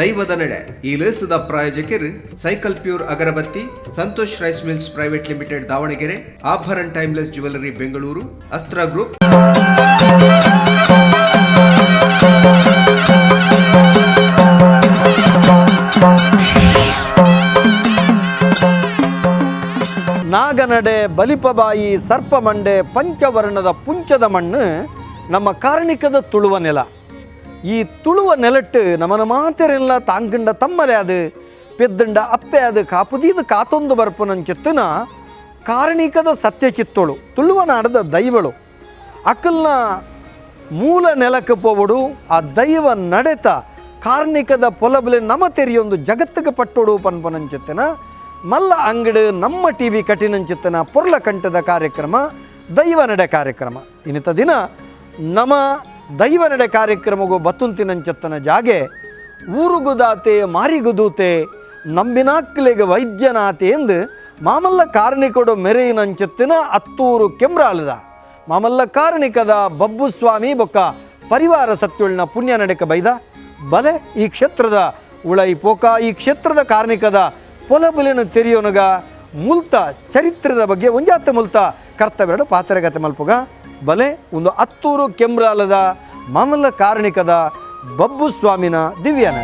ದೈವದ ನಡೆ ಈ ಲೇಸದ ಪ್ರಾಯೋಜಕರು ಸೈಕಲ್ ಪ್ಯೂರ್ ಅಗರಬತ್ತಿ, Santosh rice mills private limited Davanagere, Abharan timeless jewellery Bengaluru, Astra group. ನಾಗನಡೆ, ಬಲಿಪಬಾಯಿ, ಸರ್ಪಮಂಡೆ, ಪಂಚವರ್ಣದ ಪುಂಚದ ಮಣ್ಣು ನಮ್ಮ ಕಾರ್ಣಿಕದ ತುಳುವ ನೆಲ. ಈ ತುಳುವ ನೆಲಟ್ಟು ನಮನ ಮಾತೆರೆಲ್ಲ ತಾಂಗಂಡ ತಮ್ಮಲೆ ಅದು ಪೆದ್ದಂಡ ಅಪ್ಪೆ ಅದು ಕಾಪುದೀದು ಕಾತೊಂದು ಬರ್ಪುನಂಚಿತ್ತಿನ ಕಾರ್ಣಿಕದ ಸತ್ಯಚಿತ್ತೋಳು, ತುಳುವ ನಾಡದ ದೈವಳು. ಅಕಲ್ನ ಮೂಲ ನೆಲಕ್ಕೆ ಪೋವಡು, ಆ ದೈವ ನಡೆತ ಕಾರ್ಣಿಕದ ಪೊಲಬಲೆ ನಮ ತೆರಿಯೊಂದು ಜಗತ್ತಿಗೆ ಪಟ್ಟೋಡು ಪನ್ಪನಂಚಿತ್ತಿನ ಮಲ್ಲ ಅಂಗಡಿ ನಮ್ಮ ಟಿ ವಿ ಕಠಿಣಂಚಿತ್ತನ ಪೊರ್ಲ ಕಂಠದ ಕಾರ್ಯಕ್ರಮ ದೈವ ನಡೆ ಕಾರ್ಯಕ್ರಮ. ಇನ್ನಿತ ದಿನ ನಮ್ಮ ದೈವ ನಡೆ ಕಾರ್ಯಕ್ರಮಗೂ ಬತ್ತುಂತಿನಂಚತ್ತನ ಜಾಗೆ ಊರುಗುದಾತೆ ಮಾರಿಗುದೂತೆ ನಂಬಿನಾಕ್ಲೆಗೆ ವೈದ್ಯನಾತೆ ಎಂದು ಮಾಮಲ್ಲ ಕಾರ್ಣಿಕೊಡು ಮೆರೆಯಿನಂಚತ್ತಿನ ಅತ್ತೂರು ಕೆಮ್ರಾಳದ ಮಾಮಲ್ಲ ಕಾರ್ಣಿಕದ ಬಬ್ಬುಸ್ವಾಮಿ ಬೊಕ್ಕ ಪರಿವಾರ ಸತ್ಯುಳ್ನ ಪುಣ್ಯ ನಡೆಕ ಬೈದ ಬಲೆ ಈ ಕ್ಷೇತ್ರದ ಉಳೈ ಪೋಕ ಈ ಕ್ಷೇತ್ರದ ಕಾರ್ಣಿಕದ ಪೊಲಬುಲಿನ ತೆರಿಯೋನಗ ಮುಲ್ತ ಚರಿತ್ರದ ಬಗ್ಗೆ ಒಂಜಾತ ಮುಲ್ತ ಕರ್ತವ್ಯಡು ಪಾತ್ರಗತೆ ಮಲ್ಪುಗ ಬಲೆ ಒಂದು ಅತ್ತೂರು ಕೆಮ್ರಾಲದ ಮಾಮಲ್ಲ ಕಾರ್ಣಿಕದ ಬಬ್ಬು ಸ್ವಾಮಿನ ದಿವ್ಯನ.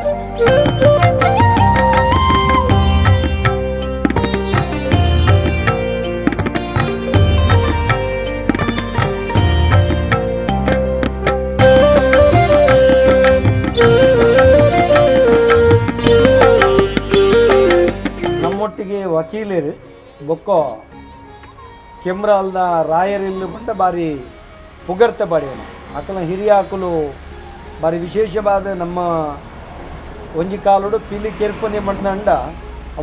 ನಮ್ಮೊಟ್ಟಿಗೆ ವಕೀಲರು ಬೊಕ್ಕೋ ಕೆಮ್ರಾಲ್ದ ರಾಯರಿಲ್ಲು ಬಂದ ಬಾರಿ ಪುಗರ್ತೆ ಬಾರಿಯನ ಅಕಲ ಹಿರಿಯಾಕುಲು ಬಾರಿ ವಿಶೇಷವಾದ ನಮ್ಮ ಒಂಜಿ ಕಾಲುಡು ಪಿಲಿ ಕೆರ್ಪನೆ ಮಂಡ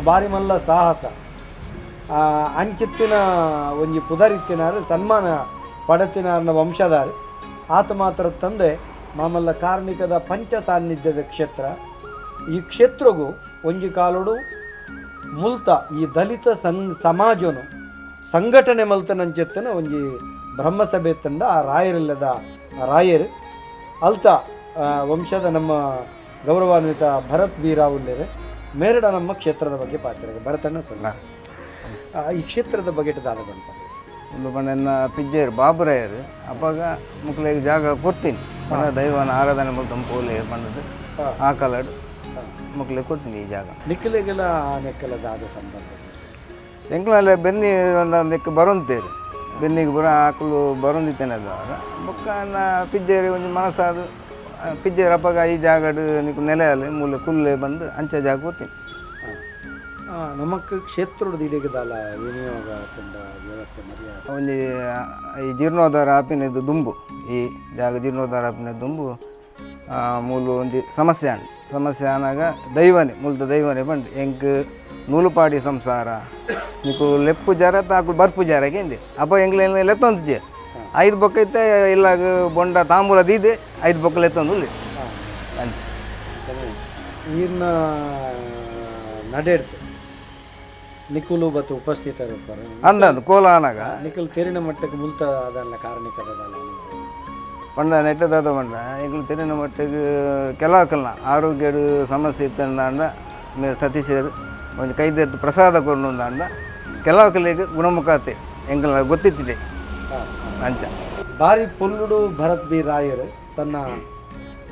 ಬಾರಿ ಮಲ್ಲ ಸಾಹಸ. ಅಂಚಿತ್ತಿನ ಒಂಜಿ ಪುದರಿತ್ತಿನಾರು ಸನ್ಮಾನ ಪಡತಿನಾರನ ವಂಶದಾರು. ಆತ ಮಾತ್ರ ತಂದೆ ಮಾಮಲ್ಲ ಕಾರ್ಣಿಕದ ಪಂಚ ಸಾನ್ನಿಧ್ಯದ ಕ್ಷೇತ್ರ. ಈ ಕ್ಷೇತ್ರಗೂ ಒಂಜಿ ಕಾಲುಡು ಮುಲ್ತ ಈ ದಲಿತ ಸಮಾಜನು ಸಂಘಟನೆ ಮಲ್ತನಂಚೆತ್ತನ ಒಂಜಿ ಬ್ರಹ್ಮಸಭೆ ತಂಡ ಆ ರಾಯರಿಲ್ಲದ ರಾಯರು ಅಲ್ತ ವಂಶದ ನಮ್ಮ ಗೌರವಾನ್ವಿತ ಭರತ್ ಬಿ ರಾವುಲ್ಲೇರೆ ಮೇರಡ ನಮ್ಮ ಕ್ಷೇತ್ರದ ಬಗ್ಗೆ ಪಾತ್ರ ಭರತಣ್ಣ ಸಲ್ಲ ಈ ಕ್ಷೇತ್ರದ ಬಗ್ಗೆ ದಾದ ಬಂತ. ಒಂದು ಪಂಡ ಪಿಜ್ಜೇರು ಬಾಬುರಾಯರು ಅಪ್ಪಾಗ ಮುಕ್ಳಿಗೆ ಜಾಗ ಕೊಡ್ತೀನಿ ಪಂಡ ದೈವನ ಆರಾಧನೆ ಮಲ್ತಂ ಪೋಲೆ ಪಂಡದು ಆ ಕಲಡ್ ಮುಕ್ಳಿಗೆ ಕೊಡ್ತೀನಿ ಈ ಜಾಗ. ನಿಕ್ಕಲಿಗೆಲ್ಲ ನೆಕ್ಕಲ ದಾದ ಸಂಬಂಧ? ಎಂಕ್ಲಲ್ಲ ಬೆನ್ನಿ ಒಂದು ಬರೋಂತೇರು ಬೆನ್ನಿಗೆ ಬರೋ ಆಕಳು ಬರೋಂದಿತ್ತೇನೆ ಅದು ಬೊಕ್ಕ ನಾ ಪಿಜ್ಜೇರಿ ಒಂಜಿ ಮನಸ್ಸಾದು ಪಿಜ್ಜೇರು ಅಪ್ಪಗ ಈ ಜಾಗಡ್ ನಿಕ್ಕು ನೆಲೆ ಅಲ್ಲ ಮೂಲೆ ಕುಲ್ಲೆ ಬಂದು ಅಂಚ ಜಾಗ ಕೊಡ್ತೀನಿ. ನಮಕ್ ಕ್ಷೇತ್ರದ ಇಡೀಗದಲ್ಲ ವಿನಿಯೋಗ ತಂಡ ವ್ಯವಸ್ಥೆ ಮರ್ಯಾದೆ. ಒಂಜಿ ಈ ಜೀರ್ಣೋದ್ಧಾರ ಆಪಿನದು ದುಂಬು ಈ ಜಾಗ ಜೀರ್ಣೋದ್ಧಾರ ಆಪಿನ ದುಂಬು ಮೂಲು ಒಂಜಿ ಸಮಸ್ಯೆ ಆಂಡ್. ಸಮಸ್ಯೆ ಆನಾಗ ದೈವನೆ ಮುಲ್ತ ದೈವನೆ ಬಂದು ಎಂಕ್ ನೂಲುಪಾಡಿ ಸಂಸಾರ ನಿಕು ಲೆಪ್ಪು ಜರ ತಾಕು ಬರ್ಪು ಜರ ಕೇಂದಿ ಅಪ್ಪ ಎಂಗ್ಲ ಲೆತ್ತೊಂದು ಐದು ಬೊಕ್ಕ ಇತ್ತೆ ಇಲ್ಲಾಗ ಬೊಂಡ ತಾಂಬೂಲ ದೀದೆ ಐದು ಬೊಕ್ಕ ಲೆತ್ತೊಂದು ಉಳ್ಳಿ ಅಂಚ. ಈರ್ನ ನಡೆಡ್ತು ನಿಕುಲು ಬತ್ತು ಉಪಸ್ಥಿತರಿರ್ತಾರೆ. ಅಂದಂದು ಕೋಲ ಆನಾಗ. ನಿಖಲ್ ತೆರಿನ ಮಟ್ಟಕ್ಕೆ ಮುಲ್ತ ಅದಲ್ಲ ಕಾರಣಿಕದಲ್ಲ. ಪಂಡ ನೆಟ್ಟದಾದ ಪಂಡ ಎಂಕ್ಲು ತೆರಿನ ಮಟ್ಟಿಗೆ ಕೆಲವು ಆರೋಗ್ಯಡು ಸಮಸ್ಯೆ ಇತ್ತಂದಾಂಡ ಮೇರ್ ಸತೀಶರು ಒಂಜಿ ಕೈದೆತ್ತು ಪ್ರಸಾದ ಕೊರ್ನು ಕೆಲವು ಕಲೆಗೆ ಗುಣಮುಖ ಆತೆ ಎಂಕಲ್ನ ಗೊತ್ತಿತ್ತಿದೆ ಅಂಚ. ಬಾರಿ ಪೊಲ್ಲುಡು ಭರತ್ ಬಿ ರಾಯರು ತನ್ನ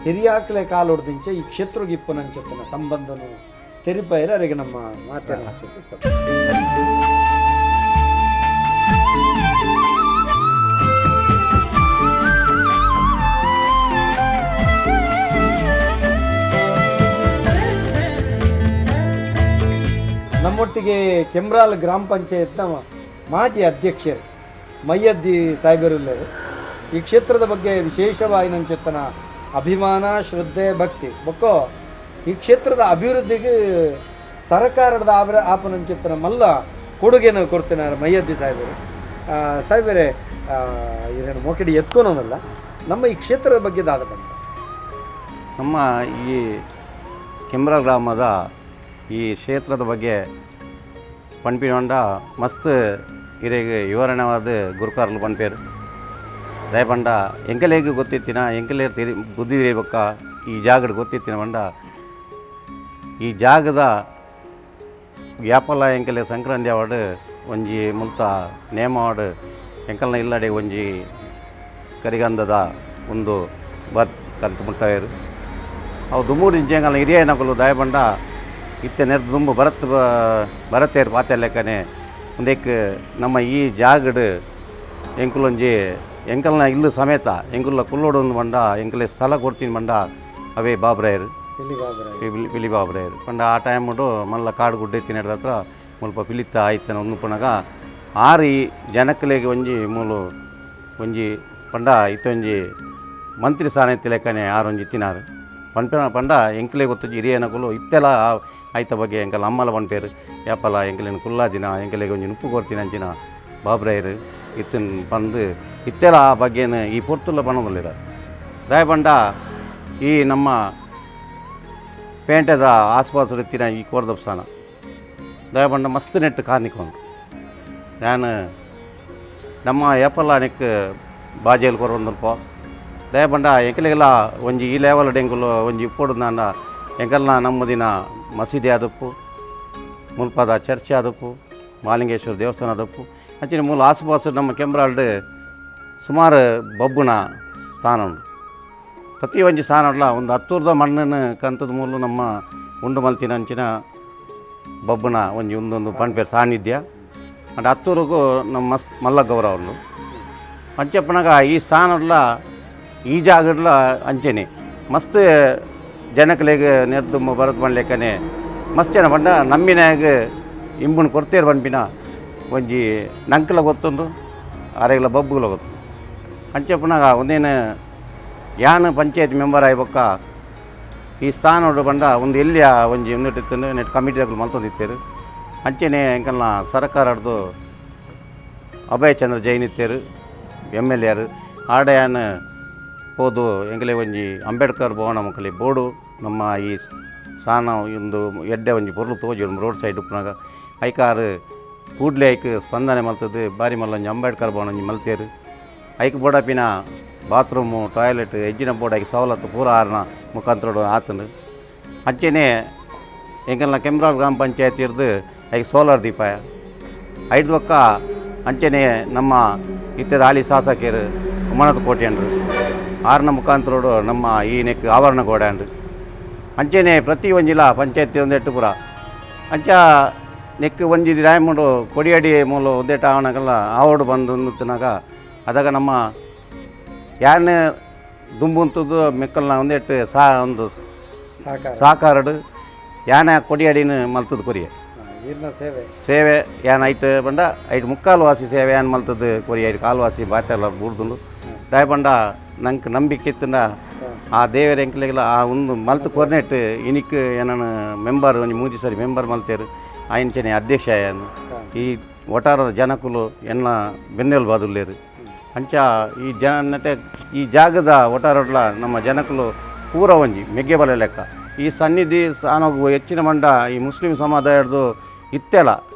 ಹಿರಿಯಾಕ್ಲೆ ಕಾಲೊಡ್ದಿಂಚೆ ಈ ಕ್ಷೇತ್ರಗೆ ಇಪ್ಪನಂಚೆ ತನ್ನ ಸಂಬಂಧನು ತೆರಿಪಾಯರು ಅವರಿಗೆ ನಮ್ಮ ಮಾತನ್ನು. ನಮ್ಮೊಟ್ಟಿಗೆ ಕೆಮ್ರಾಲ್ ಗ್ರಾಮ ಪಂಚಾಯತ್ನ ಮಾಜಿ ಅಧ್ಯಕ್ಷರು ಮಯ್ಯದ್ದಿ ಸಾಹೇಬರುಲ್ಲರು ಈ ಕ್ಷೇತ್ರದ ಬಗ್ಗೆ ವಿಶೇಷವಾಗಿ ನಂಚೆತ್ತನ ಅಭಿಮಾನ, ಶ್ರದ್ಧೆ, ಭಕ್ತಿ ಬೊಕ್ಕೋ ಈ ಕ್ಷೇತ್ರದ ಅಭಿವೃದ್ಧಿಗೆ ಸರ್ಕಾರದ ಆಬ್ರ ಆಪನಂಚಿತ್ತನ ಮಲ್ಲ ಕೊಡುಗೆಯನ್ನು ಕೊಡ್ತೇನೆ ಮಯ್ಯದ್ದಿ ಸಾಹೇಬರು. ಸಾಹೇಬರೇ, ಏನೇನು ಮೋಕಿಡಿ ಎತ್ಕೊನೋನಲ್ಲ ನಮ್ಮ ಈ ಕ್ಷೇತ್ರದ ಬಗ್ಗೆ ದಾದ ಬಂತ. ನಮ್ಮ ಈ ಕೆಮ್ರ ಗ್ರಾಮದ ಈ ಕ್ಷೇತ್ರದ ಬಗ್ಗೆ ಪನ್ಪಿನೊಂಡ ಮಸ್ತ್ ಇರೆಗ್ ವಿವರಣವಾದ ಗುರುಕಾರ್ಲು ಪನ್ಪೇರು. ದಯಪಂಡ ಎಂಕಲೇಗ್ ಗೊತ್ತಿತ್ತಿನ ಎಂಕಲೇರ್ ತೆರಿ ಬುದ್ಧಿ ಬೊಕ್ಕ ಈ ಜಾಗಡ್ ಗೊತ್ತಿತ್ತಿನ ಪಂಡ ಈ ಜಾಗದ ವ್ಯಾಪಲ ಎಂಕಲೆ ಸಂಕ್ರಾಂತಿ ಅವಾರ್ಡ್ ಒಂಜಿ ಮುಲ್ತ ನೇಮ ಅವಾರ್ಡ್ ಎಂಕಲ್ನ ಇಲ್ಲಡೆ ಒಂಜಿ ಕರಿಗಂಧದ ಒಂದು ಬತ್ ಕಂತು ಮುಟ್ಟವೇರು. ಅವು ದುಮ್ಮೂರು ಇಂಚೆಂಗಲ್ನ ಹಿರಿಯ ನಕಲು ದಾಯಬಂಡ ಇತ್ತೆ ನೆರ್ದು ದುಂಬು ಭರತ್ ಭರತೇರು ಪಾತೆ ಲೆಕ್ಕನೆ ಒಂದೇಕ್ ನಮ್ಮ ಈ ಜಾಗಡ್ ಎಂಕುಲೊಂಜಿ ಎಂಕಲ್ನ ಇಲ್ಲು ಸಮೇತ ಎಂಕುಲ್ಲ ಕುಲ್ಲೋಡು ಒಂದು ಬಂಡ ಎಂಕಲೆ ಸ್ಥಳ ಕೊಡ್ತೀನಿ ಬಂಡ ಅವೇ ಬಾಬ್ರಾಯರು ಪಿಲಿ ಬಾಬ್ರಾಯರು ಪಂಡ ಆ ಟೈಮುಡು ಮಲ್ಲ ಕಾಡು ಗುಡ್ಡೆ ತಿನ್ನಡ ಹತ್ರ ಮುಲ್ಪ ಪಿಲಿತ್ತ ಆಯ್ತನ ಒಂದು ಪುನಗ ಆರಿ ಜನಕ್ಕಲೆಗೆ ಒಂಜಿ ಮೂಲು ಒಂಜಿ ಪಂಡ ಇತ್ತೊಂಜಿ ಮಂತ್ರಿ ಸ್ಥಾನ ಲೆಕ್ಕನೆ ಆರೊಂಜಿ ತಿನಾರು ಪಂಡ ಪಂಡ ಎಂಕಲೆ ಗೊತ್ತು ಹಿರಿಯನಕುಲು ಇತ್ತೆಲ್ಲ ಆಯ್ತ ಬಗ್ಗೆ ಎಂಕಲ್ ಅಮ್ಮಲ ಪನ್ಪೇರು ಯಾಪಲ ಎಂಕಲೇನು ಕುಲ್ಲಾದಿನ ಎಂಕಲೆಗೆ ಒಂಜಿ ನುಪ್ಪು ಕೊರ್ತಿನ ಅಂಚಿನ ಬಾಬ್ರಾಯರು ಇತ್ತನ್ ಬಂದು ಇತ್ತೆಲ್ಲ ಆ ಬಗ್ಗೆನ ಈ ಪೊರ್ತುಲ್ಲ ಪಣೊಂದುಲ್ಲೆರ್. ದಾಯೆ ಪಂಡ ಈ ನಮ್ಮ ಪೇಂಟೆದ ಆಸ್ಪಾಸ್ ಇತ್ತಿನ ಈ ಕೋರ್ದಪ್ಸಾನ ದಾಯೆ ಪಂಡ ಮಸ್ತ್ ನೆಟ್ಟು ಕಾರ್ನಿಕ ಉಂಡು. ಯಾನ್ ನಮ್ಮ ಏಪಲ ನೆಕ್ ಬಾಜೆಲ್ ಕೊರೊಂದುಲ್ಪ ದಾಯೆ ಪಂಡ ಎಂಕಲೆಗೆಲ್ಲ ಒಂಜಿ ಈ ಲೆವೆಲ್ ಎಂಕುಲು ಒಂಜಿ ಇಪ್ಪೊಡು ಎಂಕಲ್ನ ನಮ್ಮದಿನ ಮಸೀದಿ ಆದಪ್ಪು ಮುಲ್ಪದ ಚರ್ಚ್ ಆದಪ್ಪು ಮಾಲಿಂಗೇಶ್ವರ ದೇವಸ್ಥಾನ ಆದಪ್ಪು ಅಂಚಿನ ಮೂಲ ಆಸುಪಾಸು ನಮ್ಮ ಕೆಂಬ್ರಾಲ್ಡ್ ಸುಮಾರು ಬಬ್ಬುನ ಸ್ಥಾನ ಉಂಡು. ಪ್ರತಿ ಒಂಜಿ ಸ್ಥಾನ ಉಂಡ್ಲ ಒಂದು ಹತ್ತೂರ್ದ ಮಣ್ಣನ್ನು ಕಂತದ ಮೂಲ ನಮ್ಮ ಉಂಡು ಮಲ್ತಿನ ಅಂಚಿನ ಬಬ್ಬುನ ಒಂಜಿ ಒಂದೊಂದು ಪನ್ಪೇರು ಸಾನ್ನಿಧ್ಯ ಅಂಡ್ ಹತ್ತೂರಿಗೂ ನಮ್ಮ ಮಸ್ತ್ ಮಲ್ಲ ಗೌರವ ಉಂಡು. ಅಂಚಪ್ಪನಾಗ ಈ ಸ್ಥಾನಡ್ಲ ಈ ಜಾಗಡ್ಲ ಅಂಚೆನೆ ಮಸ್ತ್ ಜನಕಲೆಗ್ ನೆರ್ದು ಬರತ್ ಪನ್ಲೆಕ್ಕನೆ ಮಸ್ತ್ ಜನ ಪಂಡ ನಮ್ಮಿನಾಗ ಇಂಬುನ್ ಕೊರ್ತೇರು ಪನ್ಪಿನ ಒಂಜಿ ನಂಕಲ ಗೊತ್ತುಂಡು ಆರೆಗ್ಲ ಬಬ್ಬುಲ ಗೊತ್ತು. ಅಂಚಪ್ಪನಾಗ ಒಂದೇನು ಯಾನ್ ಪಂಚಾಯತ್ ಮೆಂಬರ್ ಆಯಿ ಬೊಕ್ಕ ಈ ಸ್ಥಾನಡು ಪಂಡ ಒಂದು ಎಲ್ಲಿಯ ಒಂಜಿ ಯೂನಿಟ್ ಇತ್ತು ನೆಟ್ ಕಮಿಟಿ ಮಲ್ತೊಂದಿತ್ತೇರು. ಅಂಚೆನೆ ಎಂಕಲ್ನ ಸರಕಾರಡ್ದು ಅಭಯ ಚಂದ್ರ ಜೈನ್ ಇತ್ತೇರು M L A ಆಡಯಾನ್ ಪೋದು ಎಂಕಲೆ ಒಂಜಿ ಅಂಬೇಡ್ಕರ್ ಭವನ ಮೊಕಲೆ ಬೋರ್ಡು ನಮ್ಮ ಈ ಸ್ಥಾನ ಒಂದು ಎಡ್ಡೆ ಒಂಜಿ ಪೊರ್ಲು ತೋಜು ರೋಡ್ ಸೈಡ್ ಉಪ್ಪುನಗ ಐಕಾರು ಕೂಡ್ಲೆ ಐಕ್ ಸ್ಪಂದನೆ ಮಲ್ತದ್ದು ಬಾರಿ ಮಲ್ಲ ಒಂಜಿ ಅಂಬೇಡ್ಕರ್ ಭವನ ಒಂಜಿ ಮಲ್ತೇರು. ಐಕ್ ಬೋಡಪಿನ ಬಾತ್ರೂಮು ಟಾಯ್ಲೆಟ್ ಎಜ್ಜಿನ ಬೋರ್ಡ್ ಐಕ್ ಸವಲತ್ತು ಪೂರ ಆರ್ನ ಮುಖಾಂತರ ಆತನು. ಅಂಚೆನೆ ಎಂಕಲ್ನ ಕೆಮ್ರಾಲ್ ಗ್ರಾಮ ಪಂಚಾಯತ್ ಇರ್ದು ಐಕ್ ಸೋಲಾರ್ ದೀಪ ಐದು ಬೊಕ್ಕ ಅಂಚೆನೆ ನಮ್ಮ ಇತ್ಯದ ಹಾಲಿ ಶಾಸಕರು ಉಮಾನಾಥ ಕೋಟ್ಯನ್ರು ಆರ್ನ ಮುಖಾಂತರೋಡು ನಮ್ಮ ಈ ನೆಕ್ ಆವರಣ ಗೋಡೆ ಅಂಚೆನೆ ಪ್ರತಿ ಒಂಜಿಲ ಪಂಚಾಯತಿ ಒಂದೆಟ್ಟು ಪೂರ ಅಂಚ ನೆಕ್ ಒಂಜಿ ರಾಯಮುಂಡು ಕೊಡಿಯಡಿ ಮೂಲ ಒಂದೆಟ್ಟು ಆವಣಗಲ್ಲ ಆವಡು ಬಂದು ತಿನ್ನಾಗ ಅದಾಗ ನಮ್ಮ ಯಾನ್ ದುಂಬುಂತದ್ದು ಮೆಕ್ಕಲ್ನ ಒಂದೆಟ್ಟು ಸಾ ಒಂದು ಸಾಕಾರಡು ಯಾನ ಕೊಡಿಯಡಿನ ಮಲ್ತದ್ದು ಕೊರಿಯೆ ಸೇವೆ ಯಾನ್ ಐಟ್ ಪಂಡ ಐಟ್ ಮುಕ್ಕಾಲು ವಾಸಿ ಸೇವೆ ಯಾನ್ ಮಲ್ತದ್ದು ಕೊರಿಯ ಐಟ್ ಕಾಲು ವಾಸಿ ಬಾತೆಲ್ಲ ಬೂಡ್ದುಂಡು. ದಾಯ ಪಂಡ ನಂಗೆ ನಂಬಿಕೆ ಇತ್ತಂಡ ಆ ದೇವರ ಎಂಕ್ಲೆಗ್ಲ ಆ ಒಂದು ಮಲ್ತು ಕೊರ್ನೆಟ್ ಇನಿಕ್ ಏನನ ಮೆಂಬರ್ ಒಂಜಿ ಮೂಜಿ ಸರಿ ಮೆಂಬರ್ ಮಲ್ತೇರು ಆಯಿಂಚನೆ ಅಧ್ಯಕ್ಷ ಯಾನು ಈ ಒಟಾರದ ಜನಕುಲು ಎನ್ನ ಬೆನ್ನೆಲು ಬಾದುಲ್ಲೇರು. ಅಂಚ ಈ ಜನತೆ ಈ ಜಾಗದ ಒಟಾರಡ್ಲ ನಮ್ಮ ಜನಕುಲು ಪೂರ ಒಂಜಿ ಮೆಗ್ಗೆ ಬಲ ಲೆಕ್ಕ ಈ ಸನ್ನಿಧಿ ಸ್ಥಾನಗು ಹೆಚ್ಚಿನ ಮಂಡ ಈ ಮುಸ್ಲಿಂ ಸಮುದಾಯದ್ದು ಇತ್ತೆಲ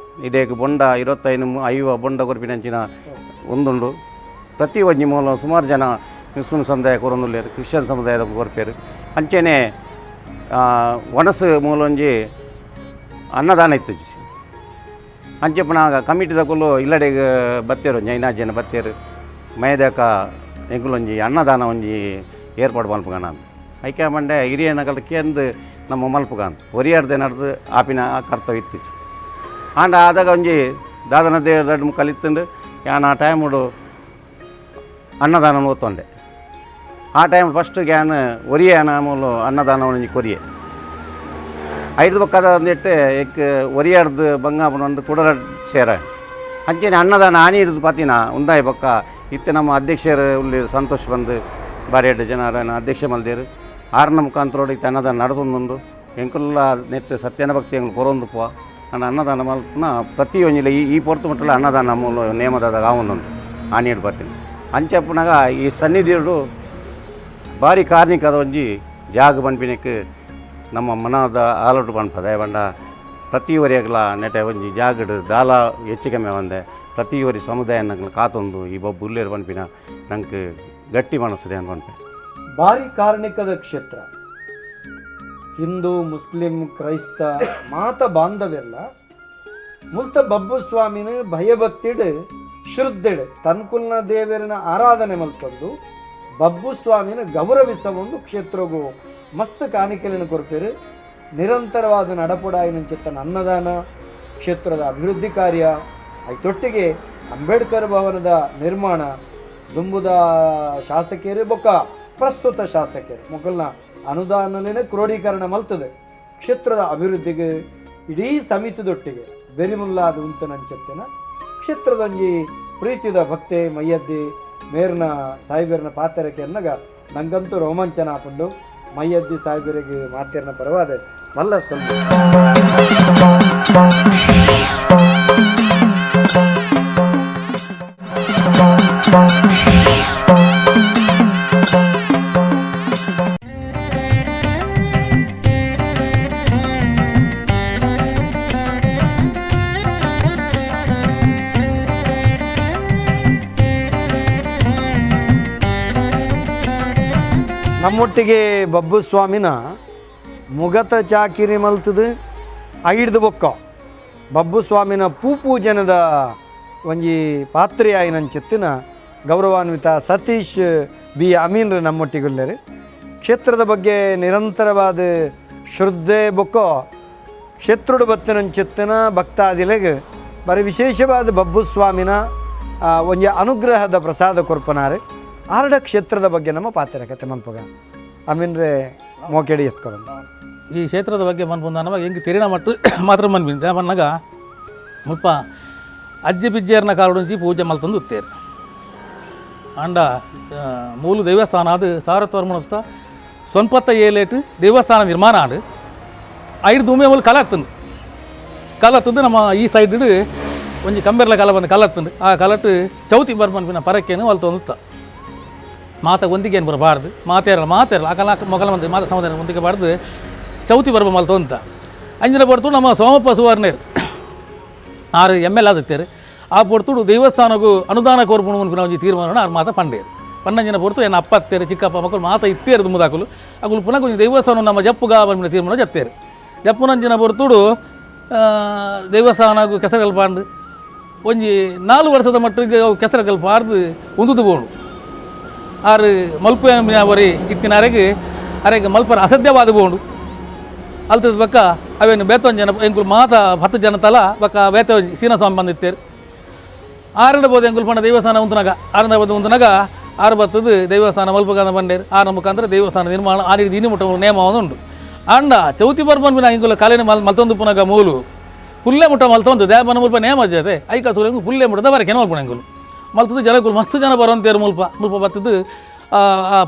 ಇದೇಗ ಬೊಂಡ 25 50 ಬೊಂಡ ಕೊರ್ಪಿನಂಚಿನ ಒಂದುಂಡು. ಪ್ರತಿ ಒಂಜಿ ಮೂಲ ಸುಮಾರು ಜನ ಮುಸ್ಲಿಂ ಸಮುದಾಯ ಕೊರೊಂದುಲ್ಲೇರು ಕ್ರಿಶ್ಚಿಯನ್ ಸಮುದಾಯದ ಕೊರ್ಪೇರು. ಅಂಚೆನೆ ಒಣಸು ಮೂಲೊಂಜಿ ಅನ್ನದಾನ ಇತ್ತು ಅಂಚೆಪುನಾಗ ಕಮಿಟಿದಕುಲು ಇಲ್ಲಡೆಗ್ ಬತ್ತೇರು ಜೈನಾ ಜನ ಬತ್ತೇರು ಮೈದಾಕ ಎಂಕುಲೊಂಜಿ ಅನ್ನದಾನ ಒಂಜಿ ಏರ್ಪಾಡು ಮಲ್ಪುಗಾನ ಐಕೆ ಮಂಡೆ ಹಿರಿಯ ನಗಲ ಕೇಂದು ನಮ್ಮ ಮಲ್ಪುಗಾನ್ ಒರಿಯಾರ್ದೆ ನಡೆದು ಆಪಿನ ಕರ್ತವ್ಯ ಇತ್ತು. ಆಂಡ ಆದಾಗ ಒಂಜಿ ದಾದನ ದಡ್ಡು ಕಲಿತ್ತಂಡು ಯಾನ್ ಆ ಟೈಮುಡು ಅನ್ನದಾನ ಓದ್ತೊಂಡೆ. ಆ ಟೈಮ್ ಫಸ್ಟ್ ಗ್ಯಾನ್ ಒರಿಯ ಮೂಲು ಅನ್ನದಾನ ಒಂಜಿ ಕೊರಿಯೆ ಐದು ಬೊಕ್ಕದ ಒಂದಿಟ್ಟು ಎಕ್ ಒರಿಯಾರ್ದು ಬಂಗಾಪುನ ಒಂದು ಕುಡರ ಸೇರ ಅಂಚೆನೆ ಅನ್ನದಾನ ಆನಿ ಹಿಡಿದು ಪಾತಿನ ಉಂದಾಯಿ ಬೊಕ್ಕ ಇತ್ತೆ ನಮ್ಮ ಅಧ್ಯಕ್ಷರು ಉಲ್ಲಿ ಸಂತೋಷ್ ಬಂದು ಬಾರಿ ಎಡ್ಡೆ ಜನರನ್ನ ಅಧ್ಯಕ್ಷ ಮಲ್ದೇರು ಆರ್ನ ಮುಖಾಂತರೋಡು ಇತ್ತೆ ಅನ್ನದಾನ ನಡೆದೊಂದುಂಡು. ಎಂಕುಲ್ಲ ನೆಟ್ಟು ಸತ್ಯನ ಭಕ್ತಿ ಎಂಕುಲು ಕೊರೊಂದು ಪೋ ಅಂಡ ಅನ್ನದಾನ ಮಲ್ಪುನ ಪ್ರತಿ ಒಂಜಿಲ ಈ ಈ ಪೊರ್ತು ಮುಟ್ಟಲ ಅನ್ನದಾನ ಮೂಲ ನೇಮದಾದ ಆವೊಂದುಂಡು ಆನಿ ಹಿಡ್ದು ಬರ್ತೀನಿ. ಅಂಚೆಪ್ಪುನಾಗ ಈ ಸನ್ನಿಧಿಡು ಭಾರಿ ಕಾರ್ಣಿಕದ ಒಂಜಿ ಜಾಗ ಪನ್ಪಿನಕ್ಕೆ ನಮ್ಮ ಮನದ ಆಲೋಟು ಪನ್ಪದೆ ಪಂಡ ಪ್ರತಿ ಒರಿಯಗ್ಲ ನೆಟೆ ಒಂಜಿ ಜಾಗಡ್ ದಾಲ ಹೆಚ್ಚು ಕಮ್ಮಿ ಒಂದೆ ಪ್ರತಿ ಒರಿ ಸಮುದಾಯ ನಂಗೆ ಕಾತೊಂದು ಈ ಬೊಬ್ಬು ಉಲ್ಲೇರು ಪನ್ಪಿನ ನಂಗೆ ಗಟ್ಟಿ ಮನಸ್ಸು ಪನ್ಪೆ. ಭಾರಿ ಕಾರ್ಣಿಕದ ಕ್ಷೇತ್ರ. Hindu Muslim ಕ್ರೈಸ್ತ ಮಾತ ಬಾಂಧವ್ಯಲ್ಲ ಮುಲ್ತ ಬಬ್ಬು ಸ್ವಾಮಿನ ಭಯಭಕ್ತಿಡ್ ಶ್ರದ್ಧೆಡ್ ತನ್ಕುಲ್ನ ದೇವರನ ಆರಾಧನೆ ಮಲ್ತೊಂದು ಬಬ್ಬು ಸ್ವಾಮಿನ ಗೌರವಿಸ ಒಂದು ಕ್ಷೇತ್ರಗೂ ಮಸ್ತ್ ಕಾಣಿಕೆలను ಕೊರ್ಪೇರು. ನಿರಂತರವಾದ ನಡಪುಡಾಯಿನಂಚಿತ್ತನ ಅನ್ನದಾನ, ಕ್ಷೇತ್ರದ ಅಭಿವೃದ್ಧಿ ಕಾರ್ಯ, ಐತೊಟ್ಟಿಗೆ ಅಂಬೇಡ್ಕರ್ ಭವನದ ನಿರ್ಮಾಣ, ದುಂಬುದ ಶಾಸಕರು ಬೊಕ್ಕ ಪ್ರಸ್ತುತ ಶಾಸಕರು ಮೊಕಲ್ನ ಅನುದಾನಲೇನೆ ಕ್ರೋಢೀಕರಣ ಮಲ್ತದೆ. ಕ್ಷೇತ್ರದ ಅಭಿವೃದ್ಧಿಗೆ ಇಡೀ ಸಮಿತಿದೊಟ್ಟಿಗೆ ಬೆರಿಮುಲ್ಲಾದ ಉಂತನಂಚತ್ತಿನ ಕ್ಷೇತ್ರದಂಜಿ ಪ್ರೀತಿದ ಭಕ್ತೆ ಮೈಯದ್ದಿ ಮೇರ್ನ ಸಾಹಿಬೇರ್ನ ಪಾತ್ರಕ್ಕೆ ಅನ್ನಗ ನಂಗಂತೂ ರೋಮಾಂಚನ ಹಾಕೊಂಡು ಮೈಯದ್ದಿ ಸಾಹಿಬರಿಗೆ ಮಾತೇರ್ನ ಪರವಾದ ಮಲ್ಲ ಸ್ವಲ್ಪ ನಮ್ಮೊಟ್ಟಿಗೆ ಬಬ್ಬು ಸ್ವಾಮಿನ ಮುಗತ ಚಾಕಿರಿ ಮಲ್ತದು ಐಡ್ದು ಬೊಕ್ಕ ಬಬ್ಬು ಸ್ವಾಮಿನ ಪೂಪೂಜನದ ಒಂಜಿ ಪಾತ್ರೆಯಾಯಿನಂಚಿತ್ತಿನ ಗೌರವಾನ್ವಿತ ಸತೀಶ್ ಬಿ ಅಮೀನ್ರು ನಮ್ಮೊಟ್ಟಿಗುಲ್ಲರು. ಕ್ಷೇತ್ರದ ಬಗ್ಗೆ ನಿರಂತರವಾದ ಶ್ರದ್ಧೆ ಬೊಕ್ಕೋ ಕ್ಷೇತ್ರುಡು ಬತ್ತಿನಂಚಿತ್ತಿನ ಭಕ್ತಾದಿಲೆಗ್ ಬರಿ ವಿಶೇಷವಾದ ಬಬ್ಬು ಸ್ವಾಮಿನ ಒಂಜಿ ಅನುಗ್ರಹದ ಪ್ರಸಾದ ಕೊರ್ಪನಾರೆ. ಆರಡ ಕ್ಷೇತ್ರದ ಬಗ್ಗೆ ನಮ್ಮ ಪಾತ್ರ ಕತೆ ಮನ್ಪಗ ಅಮೀನ್ರೆ ಮೋಕೆಡಿ ಎತ್ಕೊಂಡು ಈ ಕ್ಷೇತ್ರದ ಬಗ್ಗೆ ಮನ್ಪುಂದಾನವ ಎಂಕ್ ತೆರಿನ ಮಟ್ಟು ಮಾತ್ರ ಮನ್ಪಿನ ಮನ್ನಾಗ ಮುಲ್ಪ ಅಜ್ಜಿ ಬಿಜ್ಜೇರ್ನ ಕಾಲುಂಚಿ ಪೂಜೆ ಮಲ್ತೊಂದು ಉತ್ತೇರು. ಆಂಡ ಮೂಲು ದೇವಸ್ಥಾನ ಅದು ಸಾರತ್ವರ್ಮಣತ್ತ ಸೊನ್ಪತ್ತ ಏಲೇಟು ದೇವಸ್ಥಾನ ನಿರ್ಮಾಣ ಆಂಡ್ ಐದು ದುಮ್ಮೆ ಮೂಲು ಕಲ ಕಲತ್ತಂದು ನಮ್ಮ ಈ ಸೈಡ್ ಒಂಜಿ ಕಂಬೆರ್ಲ ಕಲ ಬಂದು ಕಲತ್ತಂದು ಆ ಕಲಟ್ಟು ಚೌತಿ ಬರ್ಮನ್ಪಿನ ಪರಕ್ಕೇನು ಮಲ್ತೊಂದುತ್ತ ಮಾತ ಒಂದಿಗೆ ಏನು ಬರಬಾರ್ದು ಮಾತೇರಲ್ಲ ಮಾತೇರಲ್ಲ ಆ ಕಲ ಮೊಗಲ ಮಂದಿ ಮಾತ ಸಮುದಾಯ ಒಂದಿಗೆ ಬಾರ್ದು ಚೌತಿ ಬರ್ಬ ಮಲ್ತೊಂತ ಅಂಜಿನ ಪಡ್ತು ನಮ್ಮ ಸೋಮಪ್ಪ ಸುವರ್ಣೇರು ಆರು ಎಮ್ ಎಲ್ ಆದಿತ್ತೇರು ಆ ಪೊರ್ತುಡು ದೇವಸ್ಥಾನಕ್ಕೂ ಅನುದಾನ ಕೋರ್ಪುಣು ಅನ್ಪಿನ ಒಂಜಿ ತೀರ್ಮಾನ ಆರು ಮಾತ ಪಂಡೇರು ಪನ್ನಂಜಿನ ಪೊರ್ತು ಎನ್ನ ಅಪ್ಪ ಅತ್ತೇರು ಚಿಕ್ಕಪ್ಪ ಮಕ್ಕಳು ಮಾತ ಇತ್ತೇರು ದುಮ್ಮದಾಕಲು ಅಗುಲು ಪುನಃ ಒಂಜಿ ದೇವಸ್ಥಾನ ನಮ್ಮ ಜಪ್ಪುಗ ಬಂದಿನ ತೀರ್ಮಾನ ಜತ್ತೇರು ಜಪ್ಪುನಂಜಿನ ಪೊರ್ತುಡು ದೇವಸ್ಥಾನಗೂ ಕೆಸರಗಲ್ ಪಾಂಡು ಒಂಜಿ 4 ವರ್ಷದ ಮಟ್ಟಿಗೆ ಅವು ಕೆಸರಗಲ್ ಪಾರ್ದು ಉಂದುದು ಬೋಣು ಆರು ಮಲ್ಪು ಅವರಿ ಇತ್ತಿನ ಅರೆಗೆ ಅರೆಗೆ ಮಲ್ಪರ ಅಸಾಧ್ಯವಾದ ಬೋಂಡು ಅಲ್ತದ ಬಕ್ಕ ಅವೇನು ಬೇತೊಂದು ಜನ ಎಂಕುಲು ಮಾತ 10 ಜನ ತಲ ಬಕ್ಕ ಬೇತ ಸೀನಸ್ವಾಮಿ ಬಂದಿತ್ತೇರು. ಆರಡ ಬೋದು ಎಂಕುಲು ಪಂಡ ದೇವಸ್ಥಾನ ಉಂತನಾಗ ಆರನ ಬೋದು ಉಂತನಾಗ ಆರು ಬತ್ತದು ದೇವಸ್ಥಾನ ಮಲ್ಪಗಾನ ಬಂಡೇರು ಆರ ಮುಖಾಂತರ ದೇವಸ್ಥಾನ ನಿರ್ಮಾಣ ಆ ರೀತಿ ಇನ್ನು ಮುಟ್ಟ ನೇಮ ಉಂಟು. ಅಂಡ ಚೌತಿ ಬರ್ಬನ್ ಎಂಕುಲು ಕಲೆನ ಮಲ್ತೊಂದು ಪುನಗ ಮೂಲು ಪುಲ್ಲೆ ಮುಟ್ಟ ಮಲ್ತೊಂದು ದೇವನ ಮುಲ್ಪ ನೇಮ ಜೊತೆ ಐಕ ಸೂರ್ಯ ಪುಲ್ಲೆ ಮುಟ್ಟದ ಬರಕೆ ಮಲ್ಪಣ ಎಂಕುಲು ಮಲ್ತದ್ದು ಜನಕ್ಕೂ ಮಸ್ತ್ ಜನ ಬರೋಂತೇರು ಮುಲ್ಪ ಮುಲ್ಪ ಬತ್ತದು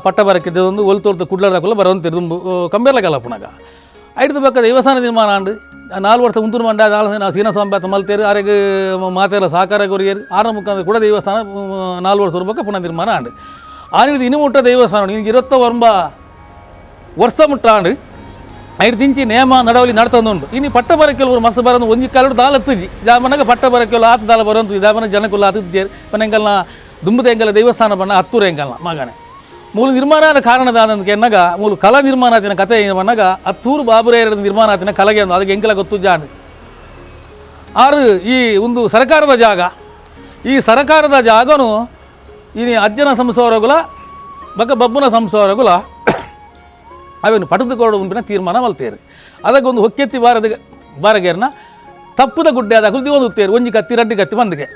ಪಟ್ಟ ಬರಕ್ಕಿದ್ದೊಂದು ಒಲ್ತೋರ್ತು ಕುಡ್ಲಾರ್ದಾಕುಲ್ಲ ಬರೋಂತೇರು ದುಂಬು ಕಂಬೇರ್ಲ ಕಲ್ಲ ಪುನಗ ಐದು ಪಕ್ಕ ದೇವಸ್ಥಾನ ನಿರ್ಮಾಣ ಆಂಡ್ 4 ವರ್ಷ ಉಂತುರು ಮಂಡ 4 ಸೀನಸ್ವಾಮಿ ಬಾತ ಮಲ್ತೇರು ಆರೆಗ್ ಮಾತೆಲ್ಲ ಸಹಕಾರ ಕೊರಿಯರು ಆರ ಮುಖಾಂತರ ಕೂಡ ದೇವಸ್ಥಾನ 4 ವರ್ಷ ಬಕ್ಕ ಪುನಃ ನಿರ್ಮಾಣ ಆಂಡ್ ಆನಿದ್ದು ಇನ್ನು ಮುಟ್ಟ ದೇವಸ್ಥಾನ ನಿನಗೆ ಇರತ್ತ ವರ್ಂಬ ವರ್ಷ ಮುಟ್ಟ ಆಂಡ್ ಐದು ತಿಂಚಿ ನೇಮ ನಡವಲಿ ನಡ್ತಂದುಂಟು. ಇನ್ನು ಪಟ್ಟ ಬರಕ್ಕೆಲ್ಲ ಮಸ್ತ್ ಬರೋದು ಒಂಜಿ ಕಾಲಡು ದಾಲ ಹತ್ತುಜಿ ಜಾಮನಾಗ ಪಟ್ಟ ಬರಕ್ಕೆಲ್ಲ ಆತ ದಾಲ ಬರೋಂತು ಜಾಮನ ಜನಕುಲ್ಲ ಆತಿದ್ದೇರು ಪನೆಂಗಲ್ನ ದುಂಬದ ಎಂಗಲ ದೇವಸ್ಥಾನ ಬಣ್ಣ ಹತ್ತೂರು ಎಂಗಲ್ನ ಮಗನೆ ಮೂಲ ನಿರ್ಮಾಣದ ಕಾರಣದ ಎನ್ನಾಗ ಮೂಲ ಕಲಾ ನಿರ್ಮಾಣ ಆತಿನ ಕತೆ ಏನು ಹತ್ತೂರು ಬಾಬುರೇಯರ ನಿರ್ಮಾಣ ಆತಿನ ಕಲಗೆ ಒಂದು ಅದಕ್ಕೆ ಎಂಕಲ ಗೊತ್ತು ಜಾನು ಆರು ಈ ಒಂದು ಸರ್ಕಾರದ ಜಾಗ ಈ ಸರ್ಕಾರದ ಜಾಗನು ಈ ಅಜ್ಜನ ಸಂಸ್ಥೆವರೆಗುಲ ಬಕ್ಕ ಬಬ್ಬುನ ಸಂಸ್ಥೆವರೆಗುಲ ಅವೇನು ಪಡೆದುಕೊಳ್ಳೋ ಉಂಪಿನ ತೀರ್ಮಾನ ಮಲ್ತೇರು. ಅದಕ್ಕೆ ಒಂದು ಹೊಕ್ಕೆತ್ತಿ ಬಾರದ ಬಾರಗೇರ್ನ ತಪ್ಪುದ ಗುಡ್ಡೆ ಆದ ಅಕುಲು ಒಂದು ಉತ್ತೇರು ಒಂಜಿ ಕತ್ತಿ ರಡ್ಡಿ ಕತ್ತಿ ಬಂದಿಗೆ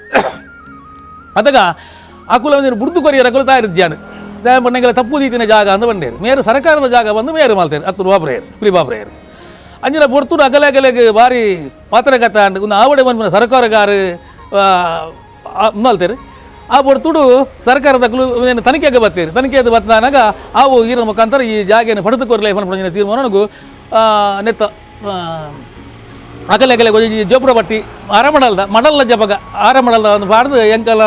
ಅದಗ ಅಕುಲ ಒಂದು ಬುಡ್ದು ಕೊರಿಯರ್ ಅಕುಲು ತಾಯಿರ್ಜ್ಯಾನು ಬಣ್ಣೆಗೆಲ್ಲ ತಪ್ಪು ರೀತಿನ ಜಾಗ ಅಂತ ಬಂಡೇರು ಮೇರು ಸರ್ಕಾರದ ಜಾಗ ಬಂದು ಮೇರು ಮಲ್ತೇರು ಹತ್ತು ಬಾಬ್ರೇರು ಪುಲಿ ಬಾಬ್ರೇರು ಅಂಜಿನ ಪೊರ್ತುಡು ಅಗಲೆ ಅಗಲೆಗೆ ಭಾರಿ ಪಾತ್ರಗತ ಅಂಡ್ ಒಂದು ಆವಡೆ ಬಂದ ಸರ್ಕಾರಗಾರು ಮಲ್ತೇರು ಆ ಪೊರ್ತುಡು ಸರ್ಕಾರದ ಏನು ತನಿಖೆಗೆ ಬತ್ತೀರಿ ತನಿಖೆಗೆ ಬತ್ತನಾಗ ಆವು ಈರ ಮುಖಾಂತರ ಈ ಜಾಗೆಯನ್ನು ಪಡೆದುಕೊರಲೇ ಪನ್ಪುನ ತೀರ್ಮಾನಗೂ ನೆತ್ತ ಅಗಲೆ ಅಗಲೆ ಜೋಪುರ ಬಟ್ಟಿ ಆರಮಡಲ್ದ ಮಡಲ್ದ ಜಪಗ ಆರಮಡಲ್ದ ಒಂದು ಬಾರ್ದು ಎಂಕಲ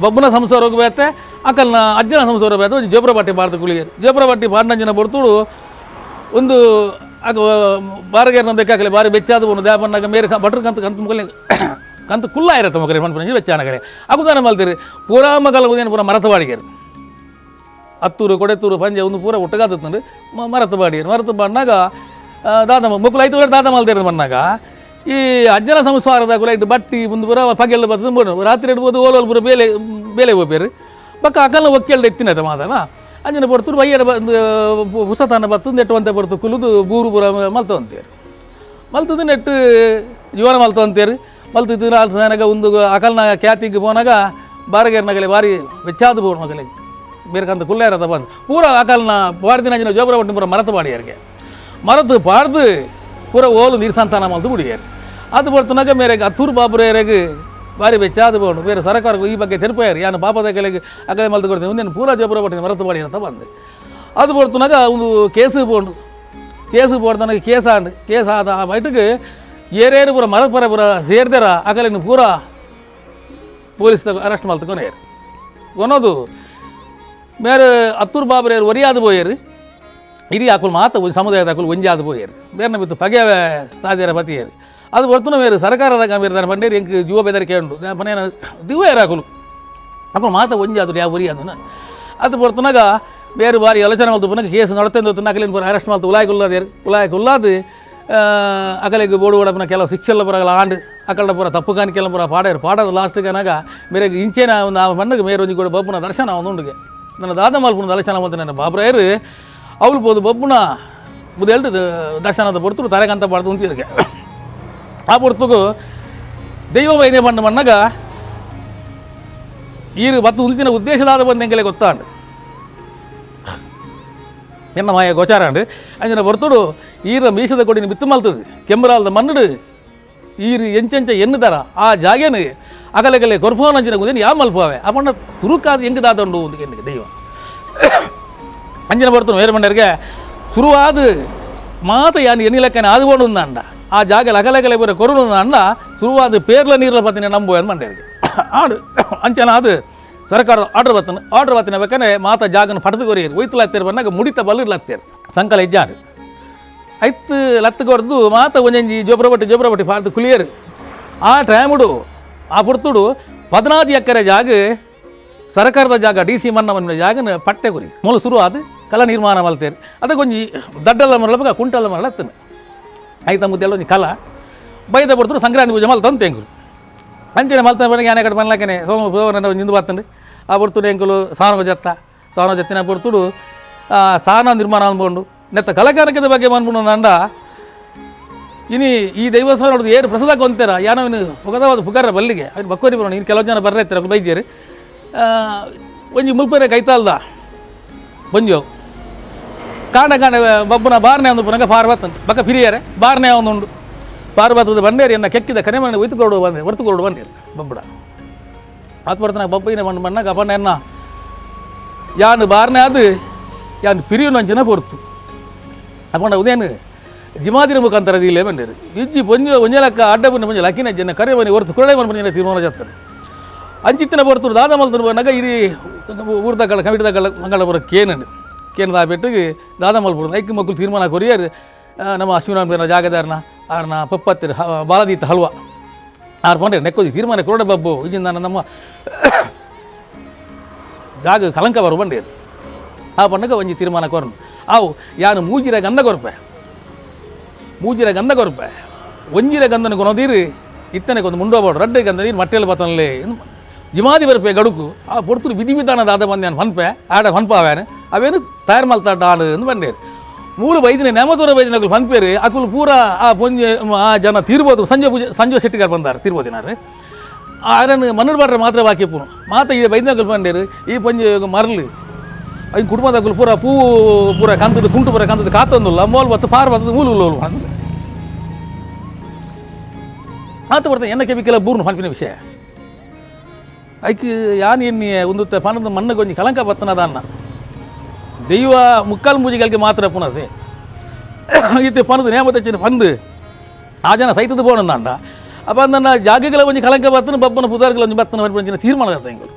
ಬಬ್ಬುನ ಸಂಸ್ಥೆ ಬೇತೆ ಅಕಲ್ನ ಅಜ್ಜನ ಸಂಸ್ಥೆ ಬೇತೆ ಒಂದು ಜೋಪುರ ಬಟ್ಟಿ ಬಾರ್ದು ಕುಳಿಗೆ ಜೋಪುರ ಬಟ್ಟಿ ಬಾರ್ನಂಜನ ಬರ್ತುಡು ಒಂದು ಆಗ ಬಾರಗೇರ್ನ ಬೇಕಾಗಲಿ ಬಾರಿ ಬೆಚ್ಚಾದ ಒಂದು ದೇವನ್ನಾಗ ಮೇರೆ ಬಟ್ರ್ ಕಂತ ಕಂತ ಮುಗಲಿ ಕಂತ ಕುಲ್ಲ ಇರತ್ತೆ ಮಗರೆ ಮನ್ಪುನ ಬೆಚ್ಚಾನಗರೆ ಅಗುದಾನ ಮಲ್ತೀರಿ ಪೂರಾ ಮಗಲ ಏನು ಪೂರ ಮರತವಾಡಿಗೆರು ಹತ್ತೂರು ಕೊಡೆತೂರು ಪಂಜೆ ಒಂದು ಪೂರ ಒಟ್ಟಗಾತಂದು ಮರತವಾಡಿ ಮರತು ಬಾಡಿನಾಗ ದಾದ ಮೊಕ್ಕಲು ಐತು ದಾದ ಮಲ್ತೇರು ಬಂದಾಗ ಈ ಅಜ್ಜನ ಸಂಸಾರದ ಕುಲ ಬಟ್ಟಿ ಮುಂದೆ ಪೂರ ಪಗೆಲ್ಲ ಬರ್ತದೆ ಬೋಡು ರಾತ್ರಿ ಇಡ್ಬೋದು ಓಲೋಲ್ ಪೂರ ಬೇಲೆ ಬೇಲೆ ಹೋಗ್ಬೇರು ಬಕ್ಕ ಅಕಲ್ನ ಒಕ್ಕೆಲ್ದ ಎತ್ತಿನದ ಮಾತಲ್ಲ ಅಂಜನ ಬರ್ತರು ಬಯ್ಯಡ ಬಂದು ಪುಸ್ತಕನ ಬತ್ತು ನೆಟ್ಟು ಅಂತ ಬರ್ತು ಕುಲುದು ಬೂರು ಪೂರ ಮಲ್ತು ಅಂತೇರು ಮಲ್ತದು ನೆಟ್ಟು ಜೀವನ ಮಲ್ತು ಅಂತೇರು ಮಲ್ತು ನನಗೆ ಒಂದು ಅಕಲ್ನ ಖ್ಯಾತಿಗೆ ಪೋನಾಗ ಬಾರಗೇರ್ನಗಲೆ ಭಾರಿ ವೆಚ್ಚಾದ ಬೋಡು ಮಗಲಿಗೆ ಬೇರೆ ಕುಲ್ಲೇರದ ಬಂದು ಪೂರ ಅಕಲ್ನ ಪಾಡ್ದಿನ ಅಂಜಿನ ಜೋಬ್ರ ಒಟ್ಟು ಪೂರ ಮರತು ಪಾಡಿಯಾರಿಗೆ ಮರತು ಪಾಡ್ದು ಪೂರ ಓಲು ನೀರು ಸಂತಾನ ಮಲ್ತು ಬಿಡಿಯಾರು ಅದು ಬರ್ತನಾಗ ಮೇರೆಗೆ ಅತ್ತೂರು ಬಾಬುರೇರೆಗೆ ಭಾರಿ ಬೆಚ್ಚಾದ ಬೋಡು ಬೇರೆ ಸರಕಾರ ಈ ಬಗ್ಗೆ ತೆರಪಾಯರು ಯಾನು ಪಾಪದ ಕೆಳಗೆ ಅಗಲೆ ಮಲ್ತು ಕೊಡ್ತೀನಿ ಒಂದೇನು ಪೂರ ಜೋಬ್ರ ಬಟ್ಟಿನ ಮರತು ಪಾಡಿ ಅಂತ ಬಂದೆ ಅದು ಬರ್ತನಾಗ ಒಂದು ಕೇಸು ಬೋಂಡು ಕೇಸು ಬೋಡ್ತನಾಗ ಕೇಸ್ ಆಂಡು ಕೇಸ್ ಆದ ಆ ಬೈಟಿಗೆ ಏರೇರು ಪೂರ ಮರ ಪರ ಪೂರ ಸೇರ್ದಾರ ಅಗಲಿನ ಪೂರ ಪೊಲೀಸ್ ಅರೆಸ್ಟ್ ಮಲ್ತಕೊನೇರು ಕೊನೋದು ಮೇರೆ ಅತ್ತೂರು ಬಾಬರೇರು ಒರಿಯಾದ ಪೋಯರು ಇಡೀ ಆಕುಲು ಮಾತ ಒಂದು ಸಮುದಾಯದ ಆಕುಲು ಒಂಜಾದ ಪೋಯರು ಬೇರೆ ಬಿತ್ತು ಪಗೆ ಸಾಧ್ಯರ ಪತಿಯರು ಅದು ಬರ್ತನ ಬೇರೆ ಸರ್ಕಾರದ ಬೇರೆ ಬಂಡೇರಿ ಎಂಕ್ ಜೀವ ಬೆದರಿಕೆ ಉಂಡು ಮನೇನ ದಿವ್ಯರು ಆಕುಲು ಅప్పుడు ಮಾತ ಒಂಜಾದ್ರು ಯಾವ ಒರಿಯಾದ ಅದು ಬರ್ತನಾಗ ಬೇರೆ ಬಾರಿ ಆಲೋಚನೆ ಮಲ್ತು ಪುನಃ ಕೇಸ್ ನಡತೆಂದು ನಕಲಿನ ಪೂರ ಅರೆಸ್ಟ್ ಮಲ್ತು ಉಲಾಯ್ ಕುಲ್ಲಾದೇರು ಉಲಾಯ್ ಕುಲ್ಲಾದು ಅಕಲಿಗೆ ಬೋಡು ಓಡಪ್ಪನ ಕೆಲವು ಶಿಕ್ಷೆಲ್ಲ ಪೂರ ಆಂಡ್ ಅಕಲ್ಡ ಪೂರ ತಪ್ಪು ಕಾಣಿಕೆಲ್ಲ ಪೂರ ಪಾಡೇರು ಪಾಡೋದು ಲಾಸ್ಟ್ಗೆ ಅನಾಗ ಮೇರೆ ಇಂಚೇನ ಒಂದು ಆ ಮಣ್ಣಗೆ ಮೇರೆ ಒಂಜಿ ಕೂಡ ಬಬ್ಬುನ ದರ್ಶನ ಒಂದು ಉಂಡುಗೆ ನನ್ನ ದಾದ ಮಲ್ಪುನ ದರ್ಶನ ಬಂತು ನನ್ನ ಬಾಬ್ರಾಯರು ಅವಳು ಬೋದು ಬಬ್ಬುನ ಬುದ ಹೇಳ್ದು ದರ್ಶನದ ಬರ್ತರು ತಲೆಗಂತ ಪಾಡ್ದು ಉಂತಿದಕ್ಕೆ ಆ ಪೊರ್ತುಗು ದೈವ ವೈದ್ಯ ಬಣ್ಣ ಮಣ್ಣಗ ಈರು ಬತ್ತು ಉಂತಿನ ಉದ್ದೇಶದಾದ ಬಂದು ಎಂಕಲೆ ಗೊತ್ತಾಂಡು ಎನ್ನ ಮಾಯ ಗೋಚಾರ ಅಂಜನ ಬರ್ತುಡು ಈರ ಮೀಸದ ಕೊಡಿನ ಬಿತ್ತು ಮಲ್ತದೆ ಕೆಂಬರಾಲ್ದ ಮಣ್ಣುಡು ಈರು ಎಂಚೆಂಚ ಎನ್ನುದಾರ ಆ ಜಾಗೇನು ಅಗಲೆಗಲೆ ಕೊರ್ಫೋನ್ ಅಂಜಿನ ಗುಂದಿನ ಯಾವ ಮಲ್ಪವೆ ಆ ಬಣ್ಣ ತುರುಕಾದ ಹೆಂಗೆ ದಾದಂಡು ಒಂದು ಎನ್ನಿಗೆ ದೈವ ಅಂಜನ ಬರ್ತನು ಬೇರೆ ಮಂಡರಿಗೆ ಶುರುವಾದ ಮಾತ ಯಾನ್ ಎನ್ನಿಲಕ್ಕನೆ ಆದುಕೊಂಡು ಅಂಡ ಆ ಜಾಗ ಅಗಲಗಲೆ ಬರೋ ಕೊರುಡು ಅಂಡ ಶುರುವಾದ ಪೇರ್ಲ ನೀರ್ಲ ಪತ್ತಿನ ನಂಬು ಅಂದ್ ಮಂಡರಿಗೆ ಆಡು ಅಂಚನ ಅದು ಸರ್ಕಾರ ಆರ್ಡರ್ ಬತ್ತನ ಆರ್ಡರ್ ಬತ್ತಿನ ಬೇಕನೆ ಮಾತ ಜಾಗನ ಪಡೆದು ಕೊರಿಯರು ಒಯ್ತಲಾಗ್ತೇರು ಬಂದಾಗ ಮುಡಿತ ಬಲ್ಲಿಡ್ಲಾಗ್ತೇರು ಸಂಕಲ ಇಜ್ಜಾಡು ಐತ್ ಲತ್ತು ಕೊರ್ದು ಮಾತ ಒಂಜೊಂಜಿ ಜೋಬ್ರಬಟ್ಟಿ ಜೋಬ್ರಬಟ್ಟಿ ಪಾರ್ದು ಕುಲಿಯರು ಆ ಟೈಮುಡು ಆ ಪುರ್ತುಡು 14 ಎಕರೆ ಜಾಗ ಸರ್ಕಾರದ ಜಾಗ ಡಿ ಸಿ ಮನ್ನ ಜಾಗನ ಪಟ್ಟೆ ಗುರಿ ಮೂಲ ಶುರು ಅದು ಕಲ ನಿರ್ಮಾಣ ಮಲ್ತೇರು ಅದಕ್ಕೆ ಒಂಜಿ ದಡ್ಡಲ್ಲ ಮರಳ ಕುಂಟಲ್ಲ ಮರಳ ಹತ್ತನ ಐತ ಮುದ್ದೆಲ್ಲ ಒಂಜಿ ಕಲ ಬೈದ ಪಡ್ತರು ಸಂಕ್ರಾಂತಿ ಪೂಜೆ ಮಲ್ತಂತ ಎಂಕುಲು ಅಂಚನೆ ಮಲ್ತ ಬಣ್ಣ ಯಾನೆ ಕಡೆ ಬನ್ಲಾಕನೆ ಸೋಮ ಸೋಮನ ನಿಂದು ಬರ್ತಂಡು ಆ ಬರ್ತುಡು ಎಂಕುಲು ಸಾನೋ ಜತ್ತ ಸಾನೋ ಜತ್ತಿನ ಬರ್ತುಡು ಸಾನ ನಿರ್ಮಾಣ ಅನ್ಕೊಂಡು ನೆತ್ತ ಕಲಕಾರಕದ ಬಗ್ಗೆ ಮನ್ಪುಂಡು ಅಂಡ ಇನಿ ಈ ದೈವಸ್ಥಾನ ನೋಡುದು ಏನು ಪ್ರಸಾದ ಕೊಂತಾರ ಯಾನವನು ಪುಗದವಾದ ಪುಗಾರ ಬಲ್ಲಿಗೆ ಅವ್ನು ಬಕ್ಕೋರಿ ಬರೋಣ ಇನ್ನು ಕೆಲವು ಜನ ಬರ್ರ ಇರ್ತಾರೆ ಬೈಜೇರು ಒಂಜಿ ಮುಲ್ಪನೆ ಕೈತಾಲ್ದ ಒಂಜು ಕಾಂಡ ಕಾಂಡ ಬಬ್ಬುನ ಬಾರ್ನೆ ಒಂದು ಪುನಗ ಪಾರ್ ಬತ್ತಂತ ಬಕ್ಕ ಪಿರಿಯರೆ ಬಾರ್ನೆ ಒಂದು ಉಂಡು ಪಾರ್ ಬತ್ತದ ಬಂಡೇರಿ ಎನ್ನ ಕೆಕ್ಕಿದ ಕನೆಮನೆ ಒಯ್ತುಕೊಡು ಬಂದೆ ಹೊರ್ತುಕೊಡು ಬಂದಿಲ್ಲ ಬಬ್ಬುಡ ಆತ್ ಬರ್ತನ ಬಬ್ಬ ಬಣ್ಣ ಬಣ್ಣಗ ಅಪಣ್ಣ ಎನ್ನ ಯಾನು ಬಾರ್ನೆ ಅದು ಯಾನು ಪಿರಿಯು ಅಂಚಿನ ಪೊರ್ತು ಅಪ್ಪಂಡ ಉದೇನು ಜಿಮಾದಿನ ಮುಖಾಂತರ ಇಲ್ಲೇ ಬಂದಿರು ಇಜ್ಜಿ ಪೊಂಜ ಒಂಜಲಕ್ಕ ಅಡ್ಡ ಬನ್ನ ಪೊಂಜ ಲಕ್ಕಿನ ಜನ ಕರೆ ಬನ್ನಿ ಹೊರ್ತು ಕುರಳೆ ಬನ್ನ ತೀರ್ಮಾನ ಜಾತ್ರೆ ಅಂಚಿತ್ತಿನ ಬರ್ತರು ದಾದ ಮಲ್ತರು ಬಂದಾಗ ಇಡೀ ಊರ್ದ ಕಳ ಕಮಿಟಿದ ಕಳ ಮಂಗಳ ಬರೋ ಕೇನಂಡು ಕೇನದ ಬೆಟ್ಟಿಗೆ ದಾದ ಮಲ್ಪುಡು ಐಕ್ ಮಕ್ಕಳು ತೀರ್ಮಾನ ಕೊರಿಯರು ನಮ್ಮ ಅಶ್ವಿನ ಜಾಗದಾರನ ಆರ್ನ ಪಪ್ಪತ್ತಿರ ಬಾಲದೀತ ಹಲ್ವಾ ಆರು ಪಂಡ್ರೆ ನೆಕ್ಕೋದಿ ತೀರ್ಮಾನ ಕೊರಡೆ ಬಬ್ಬು ಇಜಿಂದ ನಮ್ಮ ಜಾಗ ಕಲಂಕ ಬರು ಬಂಡೇರು ಆ ಪಂಡಗ ಒಂಜಿ ತೀರ್ಮಾನ ಕೊರನು ಆವು ಯಾನು ಮೂಜಿರ ಗಂಧ ಕೊರ್ಪೆ ಮೂಜಿರ ಗಂಧ ಕೊರ್ಪೆ ಒಂಜಿರ ಗಂಧನ ಕೊನೋದೀರು ಇತ್ತನೆ ಕೊಂದು ಮುಂಡೋಬಾಡು ರಡ್ಡೆ ಗಂಧ ನೀರು ಮಟ್ಟೆಲ್ಲ ಬತ್ತನಲ್ಲೇ ಜಿಮಾದಿ ಬರ್ಪೆ ಗಡುಕು ಆ ಪೊರ್ತುರು ವಿಧಿ ವಿಧಾನದ ಆದ ಬಂದ ಫನ್ಪೆ ಆಡ ಫನ್ಪ ಅವೇನು ಅವೇನು ತಯಾರು ಮಲ್ತಾಡ ಆಡು ಎಂದು ಬಂಡೇರು ಮೂರು ಬೈದಿನ ನೇಮದೂರ ಬೈದಿನ ಅಕುಲು ಫನ್ಪೇರು ಅಕುಲು ಪೂರ ಆ ಪೊಂಜೆ ಆ ಜನ ತೀರ್ಬೋದು ಸಂಜೆ ಪೂಜೆ ಸಂಜೆ ಶೆಟ್ಟಿಗಾರ್ ಬಂದಾರೆ ತೀರ್ಬೋದಿನಾರು ಆರನ್ನು ಮಣ್ಣು ಬಾಡ್ರೆ ಮಾತ್ರ ಬಾಕಿ ಪೂನು ಮಾತ ಈ ಬೈದಿನ ಅಕುಲು ಬಂಡೇರು ಈ ಪೊಂಜೆ ಮರಲು ಐನ್ ಕುಟುಂಬದ ಅಕುಲು ಪೂರ ಪೂ ಪೂರ ಕಂತದ ಕುಂಟು ಪೂರ ಕಂತದ ಕಾತೊಂದುಲ್ಲ ಮೋಲ್ ಬತ್ತು ಪಾರ್ ಬತ್ತದ ಮೂಲು ಉಲ್ಲೋಲು ಅಂದ ಆತ ಬರ್ತದೆ ಎನ್ನ ಕೆಬಿಕೆಲ್ಲ ಬೂರ್ನು ಫನ್ಪಿನ ವಿಷಯ ಐಕ್ ಯಾನ್ ಎನ್ನಿ ಒಂದು ಪನದ ಮಣ್ಣು ಕೊಂಚ ಕಲಂಕ ಬತ್ತನದ ಅನ್ನ ದೈವ ಮುಕ್ಕಾಲು ಮೂಜಿಗಳಿಗೆ ಮಾತ್ರ ಪುನದೆ ಇತ್ತೆ ಪನದು ನೇಮ తెచ్చిన ಪಂದು ಆ ಜನ ಸೈತದ ಬೋಣಂದಾಂಡ ಅಪ್ಪ ನನ್ನ ಜಾಗಗಳ ಒಂಜಿ ಕಲಂಕ ಬತ್ತನ ಬಬ್ಬನ ಪುದಾರ್ಗಳ ಒಂಜಿ ಬತ್ತನ ಒಂಜಿನ ತೀರ್ಮಾನ ಆತ ಎಂಗಳು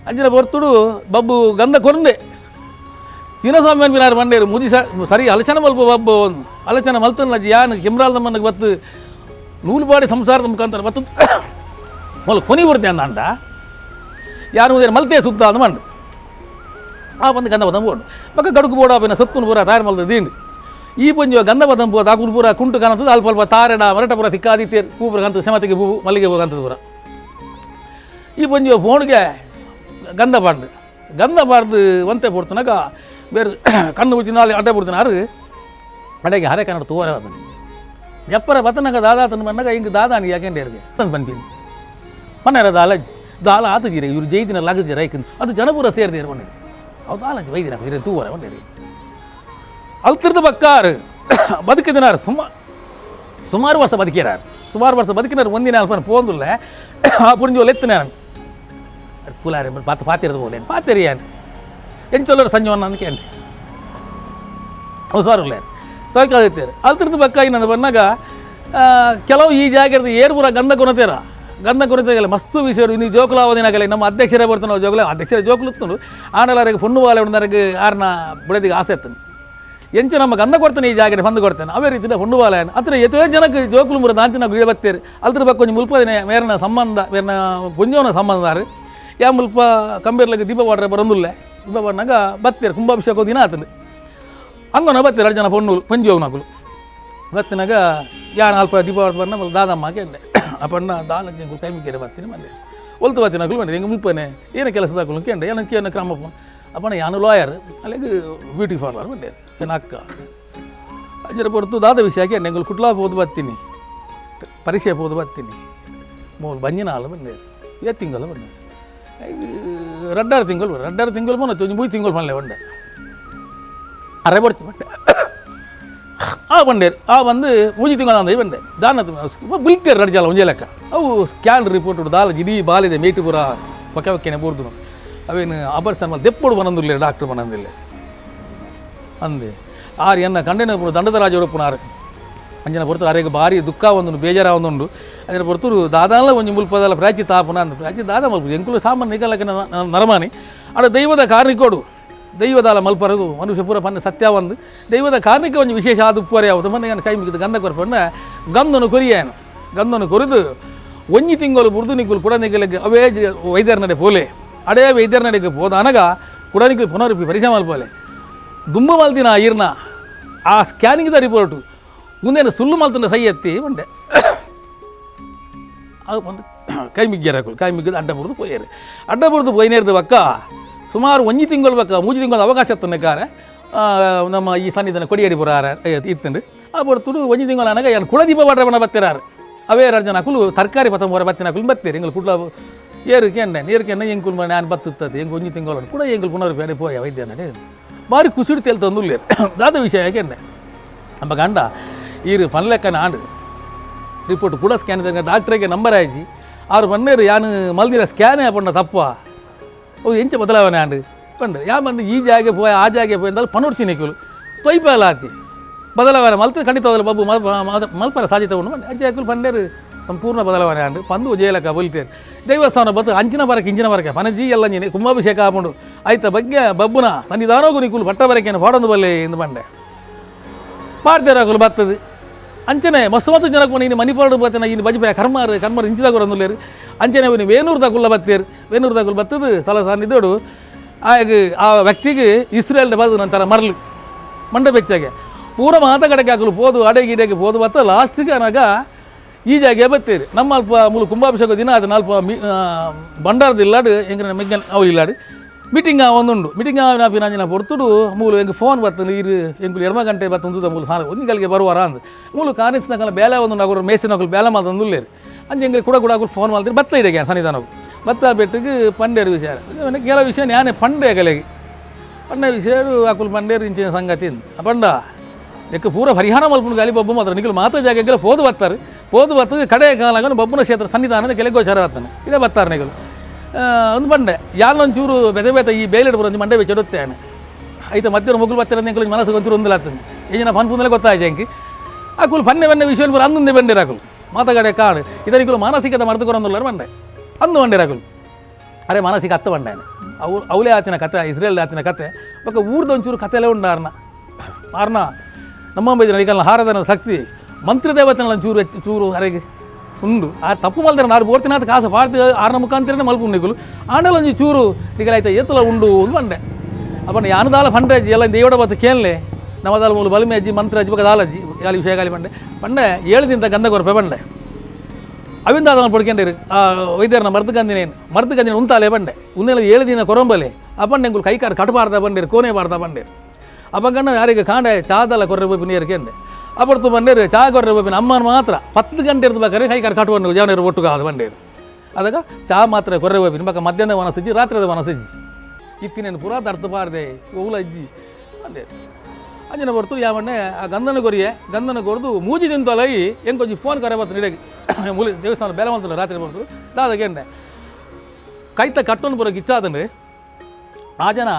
ಅಂಚಿನ ಬರ್ತುಡು ಬಬ್ಬು ಗಂಧ ಕೊರಂಡೆ ತಿನಸ್ವಾಮಿ ಅನ್ಪಿನಾರು ಬಂಡೇರು ಮುದಿ ಸರಿ ಅಲಚನ ಮಲ್ಪ ಬಬ್ಬು ಅಲಚನ ಮಲ್ತನ ಯಾನ್ ಕೆಮ್ರಾಲ್ದ ಮಣ್ಣಗೆ ಬತ್ತು ನೂಲುಬಾಡಿ ಸಂಸಾರದ ಮುಖಾಂತರ ಬತ್ತು ಮೊದಲು ಕೊನಿ ಬರ್ತೆ ಅಂದ ಯಾರು ಮಲ್ತೆ ಸುತ್ತ ಅಂದ ಮಂಡು ಆ ಬಂದು ಗಂಧ ಬಂದ ಬೋಡು ಬಕ್ಕ ಗಡುಕು ಬೋಡ ಅಪ್ಪಿನ ಸತ್ತುನು ಪೂರ ತಯಾರು ಮಲ್ತ ದಿಂಡು ಈ ಪೊಂಜು ಗಂಧ ಬದಂ ಪೂ ದಾಕುಲು ಪೂರ ಕುಂಟು ಕಾಣುತ್ತದೆ ಅಲ್ಪ ಅಲ್ಪ ತಾರೆಡ ಮರಟ ಪೂರ ತಿಕ್ಕಾದಿತ್ತೇರು ಪೂ ಪೂರ ಕಾಣ್ತದೆ ಸೆಮತಿಗೆ ಹೂವು ಮಲ್ಲಿಗೆ ಹೂ ಕಾಣ್ತದೆ ಪೂರ. ಈ ಪೊಂಜು ಫೋನ್ಗೆ ಗಂಧ ಪಾಡ್ದು ಗಂಧ ಪಾಡ್ದು ಒಂತೆ ಪೊಡ್ತನಾಗ ಬೇರೆ ಕಣ್ಣು ಮುಚ್ಚಿ ನಾಳೆ ಅಡ್ಡ ಪೊಡ್ತಿನಾರು ಅಡೆಗೆ ಹರೆ ಕನ್ನಡ ತೂವರೆ ಬರ್ತನೆ ಜಪ್ಪರ ಬತ್ತನಾಗ ದಾದಾ ತನ್ನ ಬಂದಾಗ ಹಿಂಗೆ ದಾದಾನಿ ಯಾಕೆಂಡೆ ಇರಿಗೆ ತಂದು ಬಂತೀನಿ ಮನೆಯರ ದಾಲಜ್ ದಾಲ ಆತಜಿರೆ ಇವರು ಜೈದಿನ ಲಾಗಜಿರ ಐಕನ್ ಅದು ಜನಪುರ ಸೇರಿದೆ ಮನೆ ಅವು ದಾಲಜ್ ವೈದಿನ ಹಿರೇ ತೂವರೆ ಬಂದಿರಿ ಅಲ್ತಿರ್ದ ಬಕ್ಕಾರು ಬದುಕಿದಿನಾರು ಸುಮಾರು ವರ್ಷ ಬದುಕಿರಾರು ಸುಮಾರು ವರ್ಷ ಬದುಕಿನಾರು ಒಂದಿನ ಅಲ್ಪ ಪೋಂದುಲ್ಲ ಆ ಪುರಿಂಜೋಲ್ ಎತ್ತಿನ ಕುಲಾರಿ ಪಾತ ಪಾತಿರೋದು ಬೋಲೆ ಪಾತಿರಿಯಾನ್ ಎಂಚೊಲ್ಲರು ಸಂಜೀವನ ಅಂತ ಕೇಳಿ ಹುಷಾರಿಲ್ಲ ಸೌಖ್ಯ ಅಲ್ತಿರ್ದ ಬಕ್ಕ ಇನ್ನೊಂದು ಬಂದಾಗ ಕೆಲವು ಈ ಜಾಗದ ಏರ್ಪುರ ಗಂಧ ಕೊನತೀರ ಗಂಧ ಕೊನತೆಗಲ್ಲ ಮಸ್ತು ವಿಷಯ ಇನ್ನು ಜೋಕುಲಾವದಿನಾಗಲಿ ನಮ್ಮ ಅಧ್ಯಕ್ಷರೇ ಬರ್ತಾನೆ ನಾವು ಜೋಕುಲ ಅಧ್ಯಕ್ಷರೇ ಜೋಕುಲುತ್ತನು ಆನಲಾರಿಗೆ ಪೊಣ್ಣು ಬಾಲೆ ಉಂಡರಿಗೆ ಆರ್ನ ಬಿಡದಿಗೆ ಆಸೆ ಎತ್ತನು ಎಂಚು ನಮ್ಮ ಗಂಧ ಕೊಡ್ತಾನೆ ಈ ಜಾಗಡೆ ಬಂದು ಕೊಡ್ತಾನೆ ಅವೇ ರೀತಿಯ ಹೊಣ್ಣು ಬಾಲೆ ಅತ್ರ ಎತ್ತೋ ಜನಕ್ಕೆ ಜೋಕುಲು ಮುರ ದಾಂಚಿನ ಗುಳಿ ಬತ್ತೇರು ಅಲ್ತ್ರ ಬಕ್ಕ ಕೊಂಚ ಮುಲ್ಪದಿನ ಮೇರನ ಸಂಬಂಧ ಮೇರನ ಪುಂಜೋನ ಸಂಬಂಧಾರು ಯಾ ಮುಲ್ಪ ಕಂಬೇರ್ಲಕ್ಕೆ ದೀಪ ವಾಡ್ರೆ ಬರೊಂದುಲ್ಲೆ ದೀಪ ವಾಡ್ನಾಗ ಬತ್ತೇರು ಕುಂಭಾಭಿಷೇಕ ದಿನ ಆತಂದು ಹಂಗನ ಬತ್ತೀರ ಎರಡು ಜನ ಪೊಣ್ಣು ಪಂಜಿ ನಕಲು ಬತ್ತಿನಾಗ ಯಾನ್ ಅಲ್ಪ ದೀಪ ಬಂದ ದಾದಮ್ಮ ಕೇಂಡೆ ಅಪ್ಪಣ್ಣ ದಾಲಕ್ಕೆ ಕೈ ಬರ್ತೀನಿ ಬಂದೆ ಒಲ್ತು ಬರ್ತೀನಿ ನಕಲು ಬಂದೆ ಹೆಂಗೆ ಮುಲ್ಪನೆ ಏನು ಕೆಲಸದ ಹಾಕಲು ಕೇಂಡೆ ಏನಕ್ಕೆ ಏನು ಕ್ರಮಪ್ಪ ಅಪ್ಪಣ್ಣ ಯಾನು ಲಾಯರ್ ಅಲ್ಲಿಗೆ ಬ್ಯೂಟಿ ಪಾರ್ಲರ್ ಬಂದೆ ಏನು ಅಕ್ಕ ಅಜ್ಜರ ಹೊರತು ದಾದ ವಿಷಯ ಕೇಂಡೆ ಎಂಗಳು ಕುಟ್ಲಾ ಹೋದು ಬರ್ತೀನಿ ಪರೀಕ್ಷೆ ಹೋದು ಬರ್ತೀನಿ ಮೂರು ಬಂಜಿನ ಹಾಲು ಬಂದೆ ಏ ತಿಂಗಳು ಬಂದೆ ರಡ್ಡಾರು ತಿಂಗಳು ರಡ್ಡಾರು ತಿಂಗಳು ಬಂದು ಮೂರು ತಿಂಗಳು ಬಂದೆ ಬಂಡೆ ಅರೆ ಬರ್ತಿ ಬಂಡೆ ಆ ಬಂಡೇರು ಆ ಬಂದು ಮೂಜಿ ತಿಂಗಳ ಅಂದ ಬಂಡೆ ದಾನ ಬುಲ್ಕೇರು ರಡ್ಜಾಲ ಒಂಜೆ ಲೆಕ್ಕ ಅವು ಸ್ಕ್ಯಾನ್ ರಿಪೋರ್ಟ್ ದಾಲ ಇಡೀ ಬಾಲಿದೆ ಮೇಟಿ ಪೂರ ಪೊಕ್ಕೆ ಪೊಕ್ಕೆನೆ ಬೋರ್ದು ಅವೇನು ಅಬರ್ಸನ್ ಮೇಲೆ ದೆಪ್ಪೋಡು ಬನಂದಿಲ್ಲ ಡಾಕ್ಟ್ರ್ ಬನಂದಿಲ್ಲ ಅಂದೆ ಆರು ಎನ್ನ ಕಂಡೇನ ದಂಡದ ರಾಜ ಅಂಜನ ಹೊರತು ಅರೆಗೆ ಭಾರಿ ದುಃಖ ಒಂದುಂಡು ಬೇಜಾರ ಒಂದುಂಡು ಅದರ ಹೊರತು ದಾದಾಲ ಒಂಜಿ ಮುಲ್ಪದಲ್ಲ ಪ್ರಾಚಿ ತಾಪನ ಅಂದು ಪ್ರಾಚಿ ದಾದ ಮಲ್ಪ ಎಂಕುಲು ಸಾಮಾನ್ಯ ನಿಗಲಕ್ಕೆ ನರಮಾನಿ ಅಡ ದೈವದ ಕಾರ್ಣಿಕೋಡು ದೈವದಾಲ ಮಲ್ಪರಗು ಮನುಷ್ಯ ಪೂರ ಪನ್ನ ಸತ್ಯ ಒಂದು ದೈವದ ಕಾರ್ಣಿಕ ಒಂದು ವಿಶೇಷ ಆದ ಉಪ್ಪರೆ ಯಾವುದು ಮೊನ್ನೆ ಕೈ ಮುಗಿದು ಗಂಧ ಕೊರ್ಪಣ್ಣ ಗಂಧನು ಕೊರಿಯಾನು ಗಂಧನು ಕೊರಿದು ಒಂಜಿ ತಿಂಗಳು ಬುರ್ದು ನಿಗ್ಗುಲು ಕೂಡ ನಿಗಲಿಗೆ ಅವೇ ವೈದ್ಯರ ನಡೆ ಪೋಲೆ ಅಡೇ ವೈದ್ಯರ ನಡೆಗೆ ಪೋದ ಅನಗ ಕೂಡ ನಿಗ್ಲು ಪುನರುಪಿ ಪರಿಚಯ ಮಲ್ಪೋಲೆ ದುಂಬು ಮಲ್ತಿನ ಈರ್ನ ಆ ಸ್ಕ್ಯಾನಿಂಗ್ದ ರಿಪೋರ್ಟು ಮುಂದೇನು ಸುಳ್ಳು ಮಲ್ತನ ಸೈ ಎತ್ತಿ ಬಂಡೆ ಅದು ಬಂದು ಕೈ ಮಿಗ್ಗ್ಯಾರ ಕೈ ಮಿಗ್ಗದು ಅಡ್ಡ ಬುರ್ದು ಪೋಯಾರು ಅಡ್ಡ ಬುರ್ದು ಪೋಯ್ನೇರ್ದು ಬಕ್ಕ ಸುಮಾರು ಒಂಜಿ ತಿಂಗಳು ಬಕ್ಕ ಮೂಜಿ ತಿಂಗಳು ಅವಕಾಶ ತನ್ನಕಾರೆ ನಮ್ಮ ಈ ಸನ್ನಿಧಾನ ಕೊಡಿಯಡಿ ಬುರಾರ ಇತ್ತಂಡು ಆ ಬರ್ತುಡು ಒಂಜಿ ತಿಂಗಳು ಅನಗ ಏನು ಕುಳದೀಪ ಬಾಡ್ರೆ ಬಣ್ಣ ಬತ್ತಿರಾರು ಅವೇ ಎರಡು ಜನ ಕುಲು ತರಕಾರಿ ಪತ್ತಂಬರ ಬತ್ತಿನ ಕುಲು ಬತ್ತೀರಿ ಎಂಗಳು ಕುಡ್ಲ ಏರು ಕೆಂಡೆ ನೀರು ಕೆಂಡೆ ಎಂಕುಲ್ ಮನೆ ನಾನು ಬತ್ತುತ್ತದೆ ಎಂಕು ಒಂಜಿ ತಿಂಗಳು ಕೂಡ ಎಂಕುಲ್ ಪುನರ್ ಬೇಡ ಪೋಯ ವೈದ್ಯನ ಭಾರಿ ಖುಷಿ ತೆಲ್ ತಂದುಲ್ಲೇರು ದಾದ ವಿಷಯ ಕೆಂಡೆ ನಮ್ಮ ಗಂಡ ಈರು ಪನ್ಲೆಕ್ಕನ ಆಂಡು ರಿಪೋರ್ಟ್ ಕೂಡ ಸ್ಕ್ಯಾನ್ ಡಾಕ್ಟ್ರಿಗೆ ನಂಬರ್ ಆಯ್ತು ಆರು ಬನ್ನೇರು ಯಾನು ಮಲ್ದಿರ ಸ್ಕ್ಯಾನೇ ಪಂಡ ತಪ್ಪ ಅವು ಎಂಚ ಬದಲಾವಣೆ ಆಂಡು ಪಂಡ ಯಾ ಬಂದು ಈ ಜಾಗೆ ಪೋಯ ಆ ಜಾಗೆ ಪೋಯ ಅಂದಲ್ಲಿ ಪನೋಡ್ತೀನಿ ಕುಲು ತೊಯ್ಪಲ್ಲ ಆತಿ ಬದಲಾವಣೆ ಮಲ್ತು ಖಂಡಿತವಾಗಲು ಬಬ್ಬು ಮಲ್ಪರ ಸಾಧ್ಯತೆ ಉಂಡು ಬಂಡೆ ಅಜ್ಜ ಕುಲು ಪಂಡೇರು ಸಂಪೂರ್ಣ ಬದಲಾವಣೆ ಆಂಡು ಪಂದು ಜಯಲಕ್ಕ ಬೊಲ್ತೇರು ದೇವಸ್ಥಾನ ಬತ್ತು ಅಂಚಿನ ಬರಕ್ಕೆ ಇಂಚಿನ ಬರಕ್ಕೆ ಪನಜಿ ಎಲ್ಲ ನೀನೆ ಕುಂಭಾಭಿಷೇಕ ಆಪುಂಡು ಆಯ್ತ ಬಗ್ಗೆ ಬಬ್ಬುನ ಸನ್ನಿಧಾನೋಗು ನಿಕುಲು ಪಟ್ಟ ಬರಕೇನು ಪಾಡೊಂದು ಬಲ್ಲೆ ಎಂದು ಬಂಡೆ ಪಾಡ್ತೇರಾಕುಲು ಬರ್ತದೆ ಅಂಚನೆ ಮಸ್ತು ಮಸ್ತು ಜನಕ್ಕೆ ನೀನು ಮಣಿಪಾಡು ಬತ್ತನ ಇನ್ನು ಬಜಿಪಾಯ ಕರ್ಮಾರು ಕರ್ಮಾರು ಇಂಚಿದಾಗ ರಂದುಲೇರು ಅಂಚನೆ ಅವನು ವೇಣೂರು ದಾಕುಲ್ಲ ಬತ್ತೇರು ವೇಣೂರು ದಾಕುಲ್ ಬತ್ತದು ಸಲ ಸನ್ನಿಧೋಡು ಆಗ ಆ ವ್ಯಕ್ತಿಗೆ ಇಸ್ರೇಲ್ ಬದು ನಂತರ ಮರಳು ಮಂಡ ಬೆಚ್ಚಾಗೆ ಪೂರ ಮಾತ ಕಡೆಗೆ ಹಾಕಲು ಪೋದು ಅಡೆಗೆ ಇಡೆಗೆ ಪೋದು ಬತ್ತ ಲಾಸ್ಟಿಗೆ ಅನಾಗ ಈ ಜಾಗೆ ಬತ್ತೀರಿ ನಮ್ಮ ಅಲ್ಪ ಮೂಲ ಕುಂಭಾಭಿಷೇಕ ದಿನ ಅದು ಅಲ್ಪ ಮಿ ಬಂಡಾರದ ಇಲ್ಲಾಡು ಎಂಗ್ರೆ ಮೆಗ್ಗನ್ ಅವು ಇಲ್ಲಾಡು ಮೀಟಿಂಗ್ ಒಂದುಂಡು ಮೀಟಿಂಗ್ ಆವಿನ ಪೊರ್ತುಡು ಮೂಲು ಎಂಗ್ ಫೋನ್ ಬರ್ತದೆ ಇರು ಎಂಕುಲು ಎಡಮ ಗಂಟೆ ಬರ್ತದೆ ಮೂಲು ಸಾಲ ಒಂದಿಗಳಿಗೆ ಬರುವಾರ ಅಂದ್ ಮೂಲು ಕಾಣಿಸ್ನಕಲ ಬೇಲೆ ಒಂದು ನಗರು ಮೇಸಿನಕಲು ಬೇಲೆ ಮಾತಂದುಲ್ಲೇರು ಅಂಚೆ ಎಂಗ್ರೆ ಕೂಡ ಕೂಡ ಫೋನ್ ಮಾಡ್ತಾರೆ ಬತ್ತ ಇದೆ ಸನ್ನಿಧಾನವು ಬತ್ತ ಬೆಟ್ಟಿಗೆ ಪಂಡೇರು ವಿಷಯ ಕೆಲವು ವಿಷಯ ನಾನೇ ಪಂಡೆ ಕಲೆಗೆ ಪಂಡ ವಿಷಯ ಅಕುಲು ಪಂಡೇರು ಇಂಚಿನ ಸಂಗತಿ ಪಂಡ ಎಕ್ಕ ಪೂರ ಪರಿಹಾರ ಮಲ್ಪುಂಡು ಗಾಲಿ ಬೊಬ್ಬು ಮಾತ್ರ ನಿಖಲು ಮಾತ್ರ ಜಾಗಕ್ಕೆ ಪೋದು ಬರ್ತಾರೆ ಪೋದು ಬರ್ತದೆ ಕಡೆ ಕಾಲಾಗ ಬೊಬ್ಬನ ಕ್ಷೇತ್ರ ಸನ್ನಿಧಾನದ ಕೆಲೆ ಗೋಚಾರ ಆಗ್ತಾನೆ ಇದೇ ಬರ್ತಾರೆ ನಿಗಲು ಒಂದು ಬಂಡೆ ಯಾಲೊಂಚೂರು ಬೆದೆ ಬೇತ ಈ ಬೇಲೆಡ್ ಬರೋದು ಮಂಡೆ ಬೆಚ್ಚಿಡುತ್ತೇನೆ ಆಯ್ತು ಮಧ್ಯಾಹ್ನ ಮುಗುಲು ಬರ್ತಾರೆ ಎಂಕುಲು ಮನಸ್ಸು ಒಂಚೂರು ಒಂದಿಲ್ಲ ಈಗಿನ ಫನ್ ಪುಂದಲೇ ಗೊತ್ತಾಯ್ತು ಎಂಕಿ ಅಕುಲು ಪನ್ನೆ ಬನ್ನೆ ವಿಷಯ ಪೂರ ಅಂದಂದೆ ಬಂಡಿರ ಅಕುಲು ಮಾತಗಡೆ ಕಾಡು ಇದರಿಕುಲು ಮಾನಸಿಕದ ಮರೆತುಕೊರಂದುಲ್ಲಾರ ಬಂಡೆ ಅಂದು ಬಂಡಿರ ಅಕುಲು ಅರೆ ಮಾನಸಿಕ ಅತ್ತ ಬಂಡಾನೆ ಅವು ಅವಲೇ ಆತಿನ ಕತೆ ಇಸ್ರೇಲ್ ಆತಿನ ಕತೆ ಬೊಕ ಊರ್ದ ಒಂಚೂರು ಕತೆಲೇ ಉಂಡು ಆರ್ನ ಆರ್ನ ನಮ್ಮ ಬೈದಿನ ಹಾರದನ ಶಕ್ತಿ ಮಂತ್ರದೇವತೆನ ಒಂಚೂರು ಹೆಚ್ಚು ಚೂರು ಅರೆಗೆ ಉಂಡು ಆ ತಪ್ಪು ಮಲ್ದರೆ ನಾರು ಬೋರ್ತಿನಾಥ ಕಾಸು ಪಾಡ್ದು ಆರ್ನ ಮುಖಾಂತರನೇ ಮಲ್ಪು ನಿಗುಲು ಆಂಡಲ ಒಂಜಿ ಚೂರು ನಿಗಲಾಯ್ತ ಏತುಲ ಉಂಡು ಅಂದ್ ಬಂಡೆ ಅಪ್ಪನ ಯಾನದಾಲ ಫಂಡ್ರೇಜ್ ಎಲ್ಲ ದೇವಡ ಬತ್ತು ಕೇಳಲೆ ನಮದಾಲ ಮೂಲು ಬಲಿಮೆ ಅಜ್ಜಿ ಮಂತ್ರ ಅಜ್ಜಿ ಬೊಕ ದಾಲಜ್ಜಿ ಗಾಲಿ ವಿಷಯ ಗಾಲಿ ಬಂಡೆ ಪಂಡೆ 7 ದಿನದ ಗಂಧ ಕೊರಪೆ ಬಂಡೆ ಅವಿಂದ ಅದನ್ನು ಪಡ್ಕೊಂಡಿರು ಆ ವೈದ್ಯರನ್ನ ಮರ್ದು ಗಂದಿನೇನು ಮರ್ದು ಗಂದಿನ ಉಂತಾಲೆ ಬಂಡೆ ಉಂದೇಲ 7 ದಿನ ಕೊರಂಬಲೆ ಅಪ್ಪಂಡೆ ಎಂಕುಲು ಕೈಕಾರು ಕಟಬಾರ್ದ ಬಂಡೇರು ಕೋನೆ ಬಾರ್ದ ಬಂಡೇರು ಅಪ್ಪಗಣ್ಣ ಯಾರಿಗೆ ಕಾಂಡೆ ಚಾದಲ್ಲ ಕೊರ್ರೆ ಬೋಪಿನ ಏರ್ಕೆಂಡೆ ಅಪ್ಪಡ್ತು ಬಂಡೇರು ಚಾ ಕೊರ್ರೆ ಬೋಪಿನ ಅಮ್ಮನ ಮಾತ್ರ 10 ಗಂಟೆ ಇರ್ದು ಬೇಕಾದ್ರೆ ಕೈಕಾರು ಕಟ್ಟುವನ್ನು ಜವನೇರು ಒಟ್ಟುಗಾದ ಬಂಡೇರು ಅದಾಗ ಚಾ ಮಾತ್ರ ಕೊರ್ರೆ ಬೋಪಿನ ಬಕ್ಕ ಮಧ್ಯಾಹ್ನ ವನಸಜ್ಜಿ ರಾತ್ರಿದ ವನಸಜ್ಜಿ ಇತ್ತಿನೇನು ಪೂರಾ ತರ್ತು ಬಾರ್ದೆ ಓಲ ಅಜ್ಜಿ ಬಂಡೇರು ಅಂಜನ ಬರ್ತು ಯಾವಣ್ಣೆ ಆ ಗಂಧನ ಕೊರಿಯೆ ಗಂಧನ ಕೊರ್ದು ಮೂಜಿ ತಿಂತಲೈ ಎಂಕೊಂಜಿ ಫೋನ್ ಕರೆ ಬತ್ತು ನಿಡಗೆ ಮೂಲಿ ದೇವಸ್ಥಾನ ಬೇಲೆ ಮಂತಲ್ಲ ರಾತ್ರಿ ಬಂತು ದಾದಗೆಂಡೆ ಕೈತ ಕಟ್ಟೊಂದು ಬರೋ ಗಿಚ್ಚಾದಂಡ್ರಿ ಆ ಜನ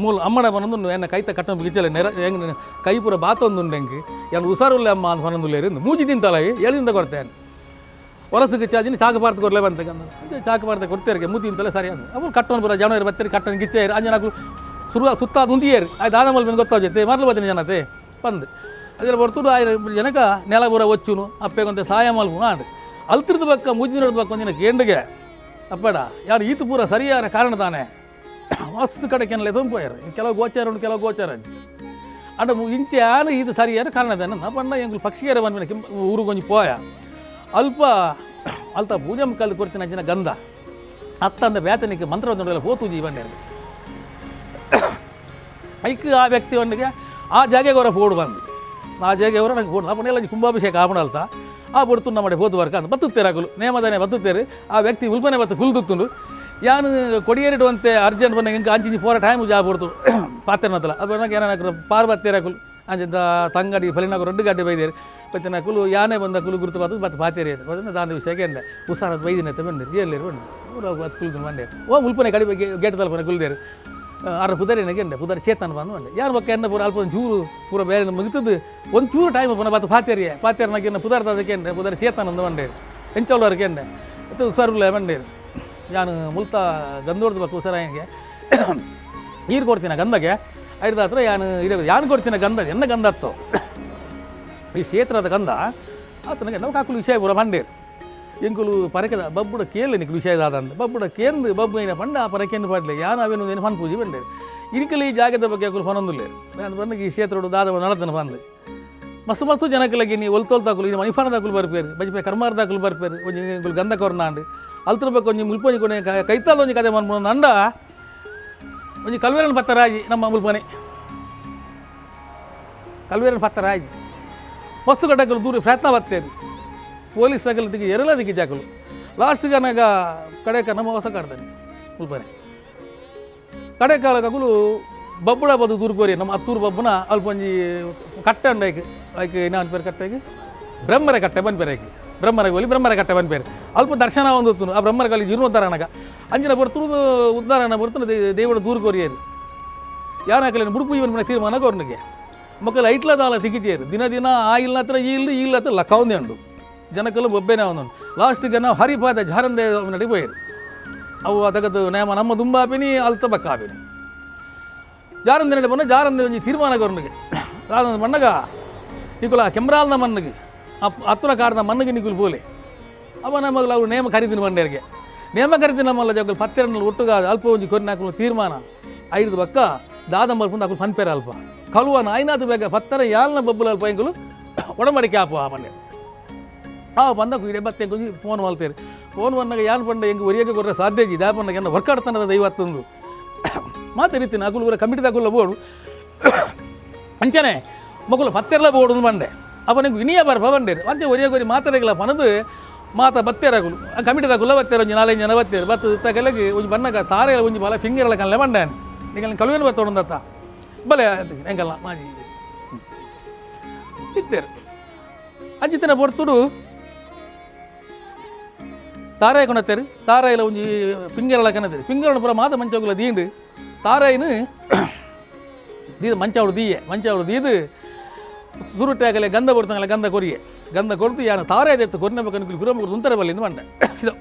ಮೂಲ ಅಮ್ಮಡ ಬನೊಂದು ಎನ್ನ ಕೈತ ಕಟ್ಟೊಂದು ಗಿಚ್ಚಲೆ ನೆರ ಹೆಂಗ್ ಕೈ ಪೂರ ಬಾತೊಂದುಂಡು ಹೆಂಗೆ ಏನು ಹುಷಾರುಲ್ಲ ಅಮ್ಮ ಅಂತ ಬನೊಂದುಲ್ಲೇರಿ ಮೂಜಿ ತಿಂತಲೈ ಎಲ್ಲಿಂದ ಕೊಡ್ತೇನೆ ಹೊರಸು ಗಿಚ್ಚಾಜಿನಿ ಚಾಕು ಪಾರ್ತ ಕೊರ್ಲೆ ಬಂತ ಗಂಧನ ಚಾಕು ಪಾರ್ತ ಕೊಡ್ತೇರಿಗೆ ಮೂತಿ ತಿಂತಲೇ ಸರಿ ಅಂದ ಅವ್ರು ಕಟ್ಟೊಂದು ಬರೋ ಜನರು ಬರ್ತೀರಿ ಕಟ್ಟೊಂದು ಗಿಚ್ಚೇರಿ ಅಂಜನಾಕು ಸುರುವ ಸುತ್ತ ದುಂದಿಯೇರಿ ಆಯ್ತು ದಾದ ಮಲ್ ಗೊತ್ತಾಗುತ್ತೆ ಮರಲು ಬತ್ತಿನ ಜನತೆ ಬಂದು ಅದರ ಬರ್ತುಡು ಆಯ್ರ ಜನಕ ನೆಲ ಬುರ ಒಚ್ಚುನು ಅಪ್ಪೆಗೊಂತೆ ಸಹಾಯ ಮಲ್ಪುನು ಆಂಡ್ ಅಲ್ತಿರ್ದ ಬಕ್ಕ ಮುಜ್ಜಿನದ ಬಕ್ಕ ಒಂದಿನ ಕೇಂಡಿಗೆ ಅಪ್ಪಡ ಯಾರು ಈತು ಪೂರ ಸರಿಯಾದ ಕಾರಣ ತಾನೆ ಮಸ್ತ್ ಕಡೆ ಕೆನಲೆ ತುಂಬೋಯಾರ ಕೆಲವು ಗೋಚಾರ ಉಂಟು ಕೆಲವು ಗೋಚಾರ ಅಂಡ ಇಂಚೆ ಯಾರು ಇದು ಸರಿಯಾದ ಕಾರಣ ತಾನೆ ನಪ್ಪಣ್ಣ ಎಂಗ್ಲು ಪಕ್ಷಿಯರ ಬಂದ ಕೆಂಪ ಊರುಗೊಂಜಿ ಪೋಯ ಅಲ್ಪ ಅಲ್ತ ಪೂಜೆ ಕಲ್ದು ಕೊಡ್ತೀನಿ ಅಂಚಿನ ಗಂಧ ಅತ್ತಂದ ಬೇತನಿಗೆ ಮಂತ್ರ ಹೋತು ಜೀವನ ಐಕ್ ಆ ವ್ಯಕ್ತಿ ಒಂದಿಗೆ ಆ ಜಾಗೆಗೆ ಅವರ ಫೋಡ್ ಬಂದು ಆ ಜಾಗೆ ಅವರ ನಂಗೆ ಫೋಡ್ ಅಪ್ಪನೆಲ್ಲ ಕುಂಭಾಭಿಷೇಕ ಆಪಣಲ್ತ ಆ ಬಡ್ತು ನಮ್ಮ ಹೋದ ವರ್ಕ ಅಂತ ಬತ್ತುತ್ತೇರು ಆಗಲು ನೇಮದನೆ ಬತ್ತುತ್ತೇರು ಆ ವ್ಯಕ್ತಿ ಉಲ್ಪನೆ ಬತ್ತು ಕುಲ್ದುತ್ತುಂಡು ಯಾನು ಕೊಡಿಯೇರಿಡುವಂತೆ ಅರ್ಜೆಂಟ್ ಬಂದ ಹಿಂಗೆ ಅಂಚಿನ ಪೋರ ಟೈಮ್ ಜಾ ಬಡ್ತು ಪಾತ್ರೆನತ್ತಲ್ಲ ಅದು ನನಗೆ ಏನಾಕರು ಪಾರ್ಬತ್ತೇರಾಕುಲು ಅಂಚಿಂದ ತಂಗಡಿ ಫಲಿನಾಕು ರೊಡ್ಡು ಗಡ್ಡೆ ಬೈದೇರು ಮತ್ತೆ ನಕುಲು ಯಾನೇ ಬಂದ ಕುಲು ಗುರುತು ಬಾತು ಮತ್ತೆ ಪಾತೇರಿ ಬದನ ದಾಂದ ವಿಷಯಕ್ಕೆ ಎಂದೆ ಹುಷಾರದ ಬೈದಿನತ್ತೆ ಬಂದಿರು ಎಲ್ಲಿರು ಬಂದು ಊರಾಗ ಕುಲ್ದು ಬಂದೆ ಓ ಮುಲ್ಪನೆ ಕಡಿ ಗೇಟ್ ತಲುಪನೆ ಕುಲ್ದೇರು ಅರ ಪುದರಿನಗೆ ಎಂಡೆ ಪುದರಿ ಚೇತನ ಬಂದು ಬಂದೆ ಯಾರು ಬಕ್ಕ ಎನ್ನ ಪೂರ ಅಲ್ಪ ಒಂದು ಚೂರು ಪೂರ ಬೇರೆ ಮುಗಿತದ್ದು ಒಂದು ಚೂರು ಟೈಮ್ ಪುನಃ ಬಾತು ಪಾತೇರಿಯೇ ಪಾತೇರಿನಾಗ ಎನ್ನ ಪುದರ್ದದಕ್ಕೆ ಎಂಡೆ ಪುದರಿ ಚೇತನ ಅಂದು ಬಂಡೇರು ಎಂಚವಲವರೆಗೆ ಎಂಡೆ ಮತ್ತು ಹುಷಾರುಲ್ಲ ಬಂಡೇರು ಯಾನು ಮುಲ್ತ ಗಂದೋಡ್ದು ಬಕ್ಕ ಹುಷಾರಾಯಂಗೆ ನೀರು ಕೊಡ್ತೀನ ಗಂಧಗೆ ಐದು ಹತ್ರ ಯಾನು ಇಡ ಯಾನು ಕೊಡ್ತೀನ ಗಂಧ ಎನ್ನ ಗಂಧ ಹತ್ತು ಈ ಕ್ಷೇತ್ರದ ಗಂಧ ಆತನಿಗೆ ನಾವು ಕಾಕುಲು ವಿಷಯ ಪೂರ ಬಂಡೇರು ಎಂಕುಲು ಪರಕೆದ ಬಬ್ಬುಡ ಕೇಳಿ ನಿಕ್ಲು ವಿಷಯ ದಾದಂದು ಬಬ್ಬುಡ ಕೇಂದು ಬಬ್ಬು ಏನ ಪಂಡ ಆ ಪರಕೆಂದು ಪಾಡ್ಲೆ ಯಾನು ಅವೇನು ಏನು ಫನ್ ಪೂಜೆ ಬಂಡೇರು ಇರಿಕಲಿ ಈ ಜಾಗದ ಬಗ್ಗೆ ಅಕುಲು ಫನೊಂದುಲ್ಲೆ ನಾನು ಬಂದು ಈ ಕ್ಷೇತ್ರೋಡು ದಾದ ನಡತನ ಬಂದು ಮಸ್ತು ಮಸ್ತು ಜನಕ್ಕಲಗಿ ನೀ ಒಲ್ತೋಲ್ ತಾಕುಲು ಇದು ಮಣಿಫಾನ ದಾಕುಲು ಬರ್ಪೇರು ಬಜಿಪೆ ಕರ್ಮಾರ್ ದಾಕುಲು ಬರ್ಪೇರು ಒಂಜಿ ಎಂಕುಲು ಗಂಧ ಕೊರ್ನಾಂಡು ಅಲ್ತರ ಬಗ್ಗೆ ಒಂಜಿ ಮುಲ್ಪೊಂಜಿ ಕೊನೆ ಕೈತಾಲ್ ಒಂಜಿ ಕತೆ ಮನ್ಪುನ ಅಂಡ ಒಂಜಿ ಕಲ್ವೇರನ್ ಪತ್ತರಾಜಿ ನಮ್ಮ ಮುಲ್ಪನೆ ಕಲ್ವೇರನ್ ಪತ್ತರಾಜಿ ಮಸ್ತು ಗಡ್ಡಕಲು ದೂರ ಪ್ರಯತ್ನ ಬರ್ತೇನೆ ಪೊಲೀಸ್ ತಗಲದಿಗೆ ಎರಲದಿಗೆ ಜಾಕಲು ಲಾಸ್ಟ್ಗೆ ಅನಾಗ ಕಡೆಕ ನಮ್ಮ ಹೊಸ ಕಾಡ್ತಾನೆ ಮುಲ್ಪನೆ ಕಡೆ ಕಾಲಕುಲು ಬಬ್ಬುಡ ಬದು ದೂರ್ಕೋರಿ ನಮ್ಮ ಹತ್ತೂರು ಬಬ್ಬುನ ಅಲ್ಪ ಒಂಜಿ ಕಟ್ಟೆ ಉಂಡು ಐಕ್ ಐಕ್ ಏನ ಅನ್ಪೇರು ಕಟ್ಟೆಗೆ ಬ್ರಹ್ಮರ ಕಟ್ಟೆ ಬನ್ಪೇರು ಐಕ್ ಬ್ರಹ್ಮರ ಗೋಲಿ ಬ್ರಹ್ಮರ ಕಟ್ಟೆ ಬನ್ಪೇರು ಅಲ್ಪ ದರ್ಶನ ಒಂದು ಆ ಬ್ರಹ್ಮರ ಕಾಲಿ ಜೀರ್ಣೋದ್ಧಾರ ಅನಗ ಅಂಜಿನ ಬರ್ತುದು ಉದ್ಧಾರಣ ಬರ್ತುದು ದೇವಡ ದೂರ್ಕೋರಿಯರು ಯಾರು ಹಾಕಲಿ ಬುಡುಪು ಇವನ್ ತೀರ್ಮಾನ ಕೋರ್ನಿಗೆ ಮಕ್ಕಳು ಐಟ್ಲ ದಾಲ ಸಿಕ್ಕಿತಿಯರು ದಿನ ದಿನ ಆ ಇಲ್ಲ ಹತ್ರ ಈ ಇಲ್ಲ ಈ ಇಲ್ಲ ಹತ್ರ ಲಕ್ಕವಂದೇ ಉಂಡು ಜನಕ್ಕಲ್ಲ ಬೊಬ್ಬೆನೇ ಅವನು ಲಾಸ್ಟಿಗೆ ನಾವು ಹರಿಪಾದ ಜಾರಂದೆ ನಡಿ ಪೋಯರು ಅವು ಅದಕ್ಕದು ನೇಮ ನಮ್ಮ ದುಂಬಾಪಿನಿ ಅಲ್ತ ಬಕ್ಕಾಪಿನಿ ಜಾರಂದೆ ನಡಿ ಬಂದ ಜಾರಂದೆ ಒಂಜಿ ತೀರ್ಮಾನ ಕೊರ್ನಿಗೆ ರಾದ ಮಣ್ಣಗ ನಿಕುಲ ಕೆಮ್ರಾಲ್ನ ಮಣ್ಣಿಗೆ ಹತ್ತುರ ಕಾಡ್ದ ಮಣ್ಣಿಗೆ ನಿಕುಲು ಪೋಲೆ ಅವ ನಮಗಲ ಅವರು ನೇಮ ಕರಿದಿನ ಬಂಡೇರಿಗೆ ನೇಮ ಕರಿದಿನ ನಮ್ಮಲ್ಲ ಜಗಲ್ ಪತ್ತೆರನಲ್ಲಿ ಒಟ್ಟುಗ ಅಲ್ಪ ಒಂಜಿ ಕೊರಿನ ಹಾಕಲು ತೀರ್ಮಾನ ಐದು ಬಕ್ಕ ದಾದಂಬರ್ ಪುಂದ ಅಕುಲು ಪನ್ಪೇರ ಅಲ್ಪ ಕಳುವನ ಐನಾತು ಬೇಗ ಪತ್ತರ ಯಾಲ್ನ ಬಬ್ಬುಲ ಅಲ್ಪ ಎಂಕುಲು ಒಡಂಬಡಿಕೆ ಆಪು ಆ ಬಂಡೆ ಆ ಬಂದ ಇಡೆ ಬತ್ತೆ ಎಂಕು ಫೋನ್ ಮಾಡ್ತೇನೆ ಫೋನ್ ಬಂದಾಗ ಯಾನ್ ಪಂಡ ಎಂಕ್ ಒರಿಯಕ್ಕೆ ಕೊರ್ರೆ ಸಾಧ್ಯ ಇಜ್ಜಿ ದಾಪಂಡ ಎನ್ನ ವರ್ಕಾಡ್ತಾನದ ದೈವತ್ತೊಂದು ಮಾತೆ ರೀತಿನ ಅಕುಲು ಊರ ಕಮಿಟಿ ತಗುಲ ಬೋಡು ಅಂಚನೆ ಮಗುಲು ಪತ್ತೆರ್ಲ ಬೋಡು ಬಂಡೆ ಅಪ್ಪ ನಿಂಗೆ ವಿನಿಯ ಬರ್ಪ ಬಂಡೇರು ಅಂಚೆ ಒರಿಯ ಕೊರಿ ಮಾತಾಡಗಿಲ್ಲ ಪನದು ಮಾತ ಬತ್ತೇರಗುಲು ಆ ಕಮಿಟಿ ತಗುಲ ಬತ್ತೇರು ಒಂಜಿ ನಾಲೈದು ಜನ ಬತ್ತೇರು ಬತ್ತು ತಗಲಗಿ ಒಂಜಿ ಬಣ್ಣಗ ತಾರೆ ಒಂಜಿ ಬಲ ಫಿಂಗರ್ಲ ಕಲ್ಲೆ ಬಂಡೆ ನಿಂಗೆ ಕಳುವೇನು ಬತ್ತೋಡಂದತ್ತ ಬಲೆ ಎಂಕಲ್ಲ ಮಾಜಿ ಇತ್ತೇರು ಅಂಚಿತನ ಬರ್ತುಡು ತಾರಾಯಿ ಕೊಣತ್ತೇರು ತಾರಾಯಿಲ ಒಂಜಿ ಪಿಂಗರಳ ಕನತೇರು ಪಿಂಗರಳ ಪೂರ ಮಾತ ಮಂಚಗುಲ ದೀಂಡು ತಾರಾಯಿನ ದೀದು ಮಂಚಾವಡು ದೀಯೆ ಮಂಚಾವಡು ದೀದು ಸುರುಟ್ಟಾಗಲೆ ಗಂಧ ಬರ್ತಂಗಲೆ ಗಂಧ ಕೊರಿಯೆ ಗಂಧ ಕೊಡ್ತು ಯಾನು ತಾರಾಯಿ ದೆತ್ತು ಕೊರಿನ ಬೇಕನ್ನು ಕುರಮ ಉಂತರ ಬಲ್ಲಿಂದ ಬಂಡೆ ಇದು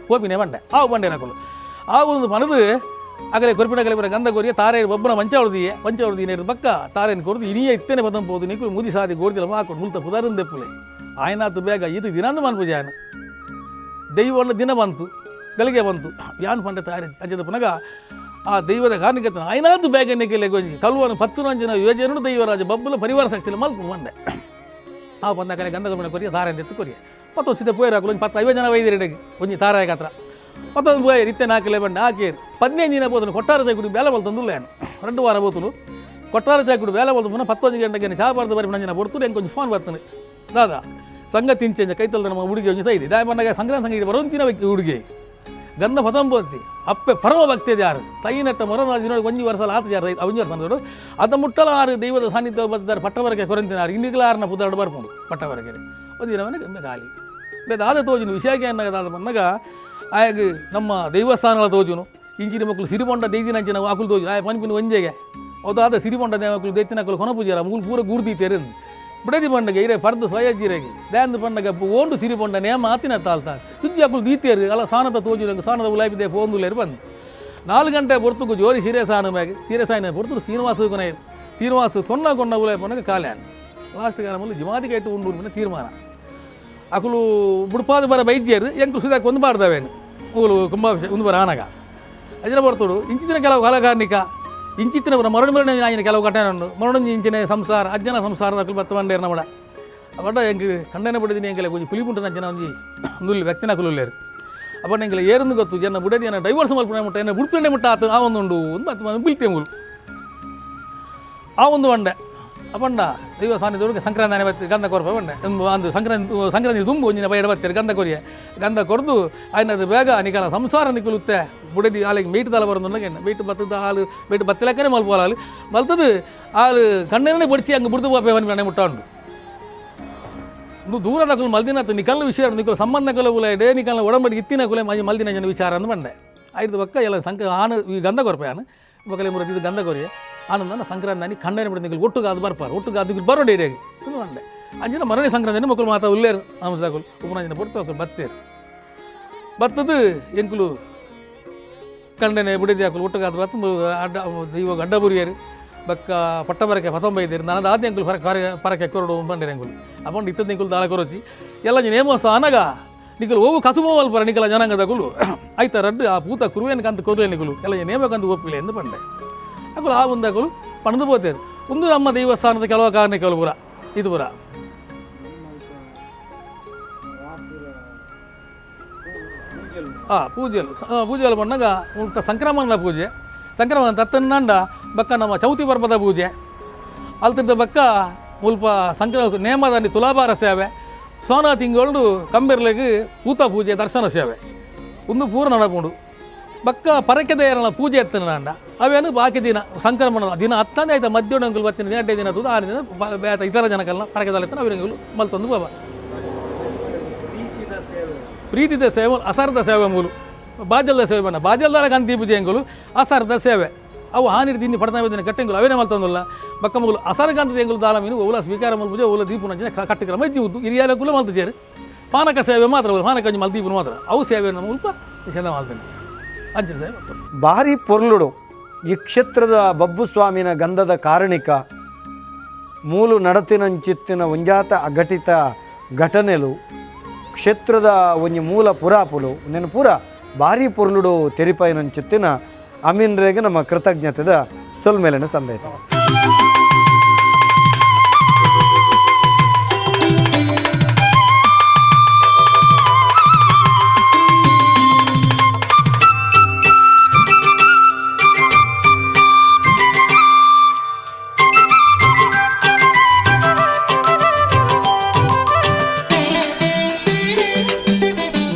ಕೋಪಿನೇ ಬಂಡೆ ಆವು ಬಂಡೆ ನಕಲು ಆ ಒಂದು ಪಣದು ಆಗಲೇ ಕೊರ್ಪಿಡಗಲೆ ಬರ ಗಂಧ ಕೊರಿಯ ತಾರಾಯಿ ಒಬ್ಬನ ಮಂಚಾವಡು ದೀಯೆ ಮಂಚಾವಡು ದೀನೆ ಬಕ್ಕ ತಾರಾಯಿನ ಕೊರ್ದು ಇನಿಯ ಇತ್ತೇನೆ ಬದಂ ಪೋದು ನೀಕು ಮುದಿ ಸಾದಿ ಗೋರ್ದಿಲ ಹಾಕೊಂಡು ಮುಲ್ತ ಪುದಾರಂದ ದೆಪ್ಪುಲೆ ಆಯ್ನಾತು ಬೇಗ ಇದು ದಿನಾಂದು ಮನ್ಪುಜಾನ ದೈವಣ್ಣ ದಿನ ಬಂತು ಗಳಿಗೆ ಬಂತು ಯಾನ್ ಪಂಡ ತಯಾರಿ ಅಂಚದ ಪುನಗ ಆ ದೈವದ ಕಾರಣಕ್ಕೆ ಆಯ್ನಾದ್ದು ಬೇಗನೆ ಗೊಂಜಿ ಕಲ್ವನು ಪತ್ತು ನಂಜಿನ ಯೋಜನೆ ದೈವರಾಜ ಬಬ್ಬುಲ ಪರಿವಾರ ಶಕ್ತಿಲ ಮಲ್ಪು ಬಂದೆ ಆ ಬಂದ ಕಡೆ ಗಂಧದ ಬಣ್ಣ ಕೊರಿಯ ತಾರ ಎತ್ತು ಕೊರಿಯ ಮತ್ತೊಂದು ಸಿದ್ಧ ಪೋಯರ್ ಹಾಕಲು ಒಂದು 10-50 ಜನ ವೈದ್ಯರಿಗೆ ಒಂಜಿ ತಾರಾಯ ಹತ್ರ ಮತ್ತೊಂದು ಪೋಯರ್ ಇತ್ತೆ ನಾಲ್ಕಲೆ ಬಂಡೆ ಹಾಕಿ 15 ದಿನ ಬೋತನು ಕೊಟ್ಟಾರ ಚಾಕುಡು ಬೇಲೆ ಬಲ್ತಂದುಲ್ಲ ಏನು 2 ವಾರ ಬೋತನು ಕೊಟ್ಟಾರ ಚಾಕುಡು ಬೇಲೆ ಬಲ್ತು ಪುನಃ 11 ಗಂಟೆಗೆ ಚಾ ಬಾರ್ದು ಬರಿ ನಂಜಿನ ಬರ್ತದೆ ಹೆಂಗೆ ಕೊಂಚ ಫೋನ್ ಬರ್ತಾನೆ ದಾದಾ ಸಂಘ ತಿಂಚೆಂಜ ಕೈತಲ್ದ ನಮ್ಮ ಹುಡುಗಿ ಒಂಜಿ ಸೈದಿ ದಾಯ ಬಂದಾಗ ಸಂಕ್ರಾಂತಿ ಸಂಘ ಬರೋಂತಿನ ಹುಡುಗಿ ಗಂಧ ಪತಂಬೋತಿ ಅಪ್ಪೆ ಪರಮ ಭಕ್ತಿ ಯಾರು ತೈನಟ್ಟ ಮರನಾಜಿನೋಡು ಒಂಜಿ ವರ್ಷ ಆತ ಯಾರು ಒಂಜಿ ವರ್ಷ ಬಂದವರು ಅದ ಮುಟ್ಟಲ ಆರು ದೈವದ ಸಾನ್ನಿಧ್ಯ ಬರ್ತಾರೆ ಪಟ್ಟವರಕ್ಕೆ ಕೊರಂತಿನಾರು ಇನ್ನಿಗ್ಲ ಆರನ ಪುದಾಡು ಬರ್ಕೊಂಡು ಪಟ್ಟವರಕ್ಕೆ ಒಂದು ದಿನವನ್ನ ಖಾಲಿ ಬೇದಾದ ತೋಜುನು ವಿಷಯಕ್ಕೆ ಅನ್ನಗದಾದ ಬಂದಾಗ ಆಯಾಗ ನಮ್ಮ ದೇವಸ್ಥಾನಗಳ ತೋಜುನು ಇಂಚಿನ ಮಕ್ಕಳು ಸಿರಿಬೊಂಡ ದೇಜಿನ ಅಂಚಿನ ಆಕುಲು ತೋಜು ಆಯ ಪಂಪಿನ ಒಂಜೆಗೆ ಅದಾದ ಸಿರಿಬೊಂಡ ಮಕ್ಕಳು ದೇತಿನ ಮಕ್ಕಳು ಕೊನ ಪೂಜಾರ ಮುಗುಲು ಪೂರ ಗೂರ್ದೀತೇರು ಬಿಡದಿ ಬಂಡಗೆ ಇರೇ ಪರ್ದು ಸ್ವಯಜ್ಜಿರೆಗೆ ದ್ಯಾಂದು ಪಂಡಗ ಓಂಡು ಸಿರಿಬೊಂಡ ನೇಮ ಆತಿನ ತಾಲ್ತಾ ಸುದ್ದಿ ಅಕ್ಕಲು ದೀತೇರು ಅಲ್ಲ ಸಾನದ ತೋಜು ಸಾನದ ಉಲಾಯಿದೆ ಫೋಂದುಲೇರು ಬಂದು 4 ಗಂಟೆ ಬರ್ತುಗು ಜೋರಿ ಸೀರೆ ಸಾನ ಮ್ಯಾಗೆ ಸೀರೆ ಸಾಯಿನ ಬರ್ತು ಶ್ರೀನಿವಾಸ ಕೊನೆ ಶ್ರೀನಿವಾಸ ಕೊನ್ನ ಕೊನ್ನ ಉಲಾಯಿ ಪೊನ್ನಗ ಕಾಲ್ಯಾನ್ ಲಾಸ್ಟ್ ಕಾಲ ಜಿಮಾದಿ ಕೈಟು ಉಂಡು ತೀರ್ಮಾನ ಅಕಲು ಬುಡ್ಪಾದ ಬರ ವೈದ್ಯರು ಎಂಕು ಸುಧಾಕ್ ಒಂದು ಬಾರ್ದವೇನು ಮೂಲು ಕುಂಭಾಭಿಷೇಕ ಒಂದು ಬರ ಆನಗ ಅಜನ ಬರ್ತೋಡು ಇಂಚಿನ ಕೆಲವು ಕಲಾಕಾರ್ಣಿಕ ಇಂಚಿತ್ತಿನ ಮರಣ ಮರಣ ಆಯಿನ ಕೆಲವು ಘಟನೆ ಉಂಡು ಮರಣ ಇಂಚಿನ ಸಂಸಾರ ಅಜ್ಜನ ಸಂಸಾರದ ಅಕಲು ಬತ್ತ ಬಂಡೇರು ನಮ್ಮಡ ಅವಡ ಎಂಕ್ ಖಂಡನೆ ಪಡೆದಿನಿ ಎಂಕೆಲ್ಲ ಕೊಂಚ ಪುಲಿಪುಂಟು ಅಂಚಿನ ಒಂಜಿ ನುಲ್ಲಿ ವ್ಯಕ್ತಿನ ಕುಲುಲ್ಲೇರು ಅಪ್ಪ ಎಂಕೆಲ್ಲ ಏರಂದು ಗೊತ್ತು ಜನ ಬುಡದಿ ಏನ ಡೈವರ್ಸ್ ಮಲ್ಪುಣ ಮುಟ್ಟ ಏನ ಬುಡ್ಪಿಂಡೆ ಮುಟ್ಟ ಆತು ಆ ಒಂದು ಉಂಡು ಒಂದು ಮತ್ತೆ ಬಿಲ್ತೆ ಮೂಲು ಆ ಒಂದು ಬಂಡೆ ಅಪ್ಪಂಡ ದೈವ ಸಾನ್ನಿಧ್ಯದೊಳಗೆ ಸಂಕ್ರಾಂತಿ ಬತ್ತಿ ಗಂಧ ಕೊರ್ಪ ಬಂಡೆ ಅಂದು ಸಂಕ್ರಾಂತಿ ಸಂಕ್ರಾಂತಿ ತುಂಬು ಒಂಜಿನ ಬೈಡ ಬತ್ತೀರಿ ಗಂಧ ಕೊರಿಯ ಗಂಧ ಕೊರ್ದು ಆಯ್ನದು ಬೇಗ ನಿಕಲ ಸಂಸಾರ ನಿಕಲುತ್ತೆ ಬುಡದಿ ಆಲಿಗೆ ಮೀಟ್ ದಾಲ ಬರೋದು ಮೀಟ್ ಬತ್ತದ ಹಾಲು ಮೀಟ್ ಬತ್ತಿಲಕ್ಕನೆ ಮಲ್ಪೋಲ ಹಾಲು ಮಲ್ತದು ಹಾಲು ಕಣ್ಣನೇ ಬಡಿಸಿ ಹಂಗೆ ಬುಡ್ದು ಪಾಪೆ ಮನೆ ಮುಟ್ಟ ಉಂಡು ದೂರದ ಕುಲು ಮಲ್ದಿನ ನಿಕಲ್ನ ವಿಷಯ ನಿಕಲ್ ಸಂಬಂಧ ಕುಲ ಡೇ ನಿಕಲ್ನ ಒಡಂಬಡಿ ಇತ್ತಿನ ಕುಲೆ ಮಲ್ದಿನ ಜನ ವಿಚಾರ ಅಂದು ಬಂಡೆ ಐದು ಪಕ್ಕ ಎಲ್ಲ ಸಂಕ ಆನು ಈ ಗಂಧ ಕೊರ್ಪೆ ಆನು ಬಕಲೆ ಮುರ ಇದು ಗಂಧ ಕೊರಿಯ ಆನಂದನ ಸಂಕ್ರಾಂತಿ ಖಂಡನೆ ಬಿಡ ನಿಕಲ್ ಒಟ್ಟುಗಾದು ಬರ್ಪಾರು ಒಟ್ಟುಗಾದು ಬರೋಡೆ ಇಡೇಗಿ ಬಂಡೆ ಅಂಜಿನ ಮರಣಿ ಸಂಕ್ರಾಂತಿ ಮಕ್ಕಳು ಮಾತಾ ಉಲ್ಲೇರು ನಮಸ್ತಾಕುಲು ಉಪನಾಂಜಿನ ಪೊರ್ತು ಅಕುಲು ಬತ್ತೇರು ಬತ್ತದು ಎಂಕುಲು ಕಂಡನೆ ಬುಡಿದಿ ಹಾಕಲು ಒಟ್ಟುಗಾದು ಬತ್ತು ಅಡ್ಡ ಇವಾಗ ಅಡ್ಡ ಬುರಿಯರು ಬಕ್ಕ ಪಟ್ಟ ಬರಕೆ ಪತೊಂಬೈದೇರು ನಾನು ಆದ ಎಂಕುಲು ಪರಕೆ ಕೊರಡು ಬಂಡೇರು ಎಂಕುಲು ಅಪ್ಪಂಡು ಇತ್ತದ ಎಂಕುಲು ದಾಳ ಕೊರಚಿ ಎಲ್ಲ ನೇಮೋಸ ಅನಗ ನಿಕಲು ಓವು ಕಸುಬೋವಲ್ ಪರ ನಿಕಲ ಜನಾಂಗದ ಕುಲು ಆಯ್ತ ರಡ್ಡು ಆ ಪೂತ ಕುರುವೇನು ಕಂತು ಕೊರಲೆ ನಿಕಲು ಎಲ್ಲ ನೇಮಕಂತು ಒಪ್ಪಿಲ್ಲ ಎಂದು ಬಂಡೆ ಅಕುಲು ಆ ಒಂದು ಅಕುಲು ಪಣದು ಪೋತೇರು ಒಂದು ನಮ್ಮ ದೇವಸ್ಥಾನದ ಕೆಲವು ಕಾರಣ ಕೆಲವು ಪುರ ಇದು ಪುರ ಪೂಜೆಲು ಪೂಜೆಲು ಬಂದಾಗ ಉಂಟ ಸಂಕ್ರಮಣದ ಪೂಜೆ ಸಂಕ್ರಮಣ ತತ್ತನ್ನಂಡ ಬಕ್ಕ ನಮ್ಮ ಚೌತಿ ಪರ್ವದ ಪೂಜೆ ಅಲ್ತಿದ್ದ ಬಕ್ಕ ಮುಲ್ಪ ಸಂಕ್ರ ನೇಮದಲ್ಲಿ ತುಲಾಭಾರ ಸೇವೆ ಸೋನಾ ತಿಂಗಳು ಕಂಬೆರ್ಲೆಗ್ ಪೂತ ಪೂಜೆ ದರ್ಶನ ಸೇವೆ ಒಂದು ಪೂರ ನಡಪುಂಡು ಬಕ್ಕ ಪರಕೆದ ಪೂಜೆ ಎತ್ತನ ಅವೇನು ಬಾಕಿ ದಿನ ಸಂಕ್ರಮಣ ದಿನ ಹತ್ತನೇ ಆಯ್ತಾ ಮಧ್ಯಾಹ್ನ ಬತ್ತಿನ ದಿನ ಅಡ್ಡೆ ದಿನ ತೂದು ಆರು ದಿನ ಇತರ ಜನಕ್ಕೆಲ್ಲ ಪರಕೆದಲ್ಲ ಅವರಿಂಗಲು ಮಲ್ತೊಂದು ಬಾಬಾ ಪ್ರೀತಿದ ಸೇವೆ ಅಸಾರದ ಸೇವೆ ಮೂಲು ಬಾಜಲ್ದ ಸೇವೆ ಬಣ್ಣ ಬಾಜಲ್ದಾರ ಕಂತಿ ಪೂಜೆ ಎಂಗುಲು ಅಸಾರದ ಸೇವೆ ಅವು ಹಾನಿರ್ ತಿಂದು ಪಡ್ತಾ ದಿನ ಕಟ್ಟೆಂಗುಲು ಅವೇನೇ ಮಲ್ತೊಂದಲ್ಲ ಬಕ್ಕ ಮಗುಲು ಅಸಾರ ಕಾಂತ ಎಂಗುಲು ದಾಲ ಮೀನು ಓಲ ಸ್ವೀಕಾರ ಮಲ್ ಪೂಜೆ ಓಲ ದೀಪು ನಂಚಿನ ಕಟ್ಟಿಕ್ರಮ ಇಜ್ಜಿ ಹಿರಿಯರ ಕುಲ ಮಲ್ತಿದ್ದಾರೆ ಪಾನಕ ಸೇವೆ ಮಾತ್ರ ಪಾನಕ ಮಲ್ದೀಪು ಮಾತ್ರ ಅವು ಸೇವೆ ನಮ್ಮ ಉಲ್ಪ ನಿಷೇಧ ಮಾಡ್ತೇನೆ ಅಂಚಿನ ಸೇವೆ ಭಾರಿ ಪೊರ್ಲುಡು ಈ ಕ್ಷೇತ್ರದ ಬಬ್ಬುಸ್ವಾಮಿನ ಗಂಧದ ಕಾರಣಿಕ ಮೂಲು ನಡತಿನಂಚಿತ್ತಿನ ಒಂಜಾತ ಅಘಟಿತ ಘಟನೆಲು ಕ್ಷೇತ್ರದ ಒಂಜಿ ಮೂಲ ಪುರಾಪುಲು ನೆನ ಪೂರ ಭಾರಿ ಪೊರ್ಲುಡು ತೆರಿಪಾಯಿನಂಚಿತ್ತಿನ ಅಮೀನ್ರೇಗೆ ನಮ್ಮ ಕೃತಜ್ಞತೆದ ಸೊಲ್ಮೇಲಿನ ಸಂದೇಶ.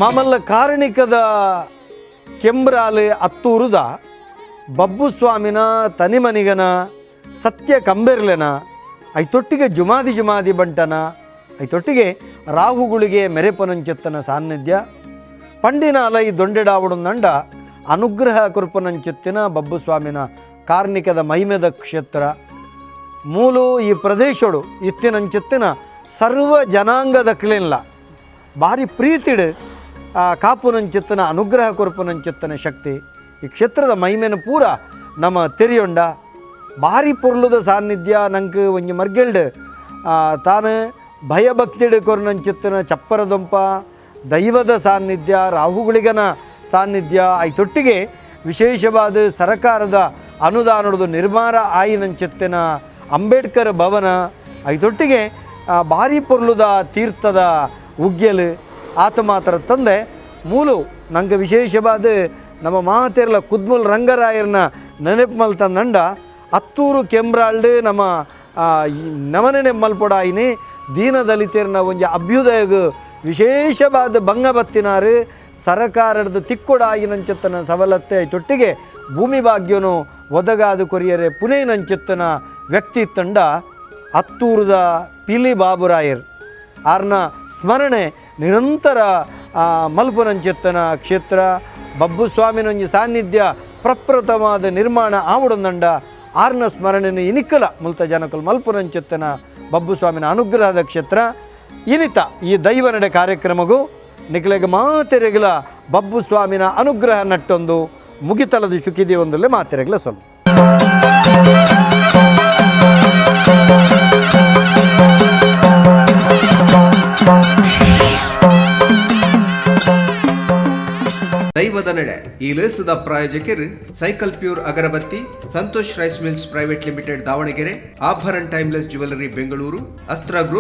ಮಾಮಲ್ಲ ಕಾರಣಿಕದ ಕೆಂಬ್ರಾಲೆ ಅತ್ತೂರುದ ಬಬ್ಬುಸ್ವಾಮಿನ ತನಿಮನಿಗನ ಸತ್ಯ ಕಂಬೆರ್ಲೆನ ಐತೊಟ್ಟಿಗೆ ಜುಮಾದಿ ಜುಮಾದಿ ಬಂಟನ ಐತೊಟ್ಟಿಗೆ ರಾಹುಗಳಿಗೆ ಮೆರೆಪನಂಚೆತ್ತನ ಸಾನ್ನಿಧ್ಯ ಪಂಡಿನ ಅಲೈ ದೊಂಡೆಡಾವಡುಂದಂಡ ಅನುಗ್ರಹ ಕೃಪನಂಚೆತ್ತಿನ ಬಬ್ಬುಸ್ವಾಮಿನ ಕಾರ್ಣಿಕದ ಮಹಿಮೆದ ಕ್ಷೇತ್ರ ಮೂಲು ಈ ಪ್ರದೇಶಡು ಇತ್ತಿನಂಚೆತ್ತಿನ ಸರ್ವ ಜನಾಂಗದ ಕ್ಲೇನ್ಲ ಭಾರಿ ಪ್ರೀತಿಡು ಕಾಪುನಂಚಿತ್ತನ ಅನುಗ್ರಹ ಕೊರ್ಪುನಂಚಿತ್ತನ ಶಕ್ತಿ ಈ ಕ್ಷೇತ್ರದ ಮಹಿಮೆನ ಪೂರ ನಮ್ಮ ತೆರಿಯೊಂಡ ಭಾರಿ ಪೊರ್ಲುದ ಸಾನ್ನಿಧ್ಯ ನಂಗೆ ಒಂಜಿ ಮರ್ಗೆಲ್ಡ್ ತಾನು ಭಯಭಕ್ತಿಡು ಕೊರ್ನಂಚಿತ್ತನ ಚಪ್ಪರದೊಂಪ ದೈವದ ಸಾನ್ನಿಧ್ಯ ರಾಹುಗಳಿಗನ ಸಾನ್ನಿಧ್ಯ ಐತೊಟ್ಟಿಗೆ ವಿಶೇಷವಾದ ಸರಕಾರದ ಅನುದಾನದ ನಿರ್ಮಾಣ ಆಯಿನಂಚಿತ್ತಿನ ಅಂಬೇಡ್ಕರ್ ಭವನ ಐತೊಟ್ಟಿಗೆ ಭಾರಿ ಪೊರ್ಲುದ ತೀರ್ಥದ ಉಗ್ಗೆಲು ಆತ ಮಾತ್ರ ತಂದೆ ಮೂಲು ನಂಗೆ ವಿಶೇಷವಾದ ನಮ್ಮ ಮಾತೆರ್ಲ ಕುದ್ಮುಲ್ ರಂಗರಾಯರ್ನ ನೆನಪು ಮಲ್ತಂದಂಡ ಅತ್ತೂರು ಕೆಂಬ್ರಾಲ್ಡ್ ನಮ್ಮ ನಮನೆ ಮಲ್ಪೊಡಾಯಿನಿ ದೀನದಲಿತರ್ನ ಒಂಜಿ ಅಭ್ಯುದಯಗ್ ವಿಶೇಷವಾದ ಬಂಗ ಬತ್ತಿನಾರು ಸರಕಾರದ ತಿಕ್ಕೊಡಾಯಿನಂಚೆತ್ತನ ಸವಲತ್ತೆ ತೊಟ್ಟಿಗೆ ಭೂಮಿ ಭಾಗ್ಯನು ಒದಗಾದ ಕೊರಿಯರೆ ಪುಣೆನಂಚೆತ್ತನ ವ್ಯಕ್ತಿ ತಂಡ ಅತ್ತೂರದ ಪಿಲಿ ಬಾಬುರಾಯರ್ ಆರ್ನ ಸ್ಮರಣೆ ನಿರಂತರ ಮಲ್ಪುನಂಚೆತ್ತನ ಕ್ಷೇತ್ರ ಬಬ್ಬುಸ್ವಾಮಿನೊಂಜಿ ಸಾನ್ನಿಧ್ಯ ಪ್ರಪ್ರಥಮವಾದ ನಿರ್ಮಾಣ ಆವುಡಂದಂಡ ಆರ್ನ ಸ್ಮರಣೆಯನ್ನು ಇನಿಕಲ ಮುಲ್ತ ಜನಕಲ್ ಮಲ್ಪುನಂಚೆತ್ತನ ಬಬ್ಬುಸ್ವಾಮಿನ ಅನುಗ್ರಹದ ಕ್ಷೇತ್ರ. ಇನಿತ ಈ ದೈವ ನಡೆ ಕಾರ್ಯಕ್ರಮಗೂ ನಿಕ್ಲೆಗ್ ಮಾತೆರೆಗ್ಲ ಬಬ್ಬುಸ್ವಾಮಿನ ಅನುಗ್ರಹ ನಟ್ಟೊಂದು ಮುಗಿತಲದ ಚುಕ್ಕಿದಿ ಒಂದಲ್ಲೇ ಮಾತೆರೆಗ್ಲ ಸೊಲ್ಲು. ದೈವದ ನಡೆ ಈ ಲೇಸದ ಪ್ರಾಯೋಜಕರು cycle pure agarbatti, Santosh rice mills private limited Davanagere, Abharan timeless jewellery Bengaluru, Astra group.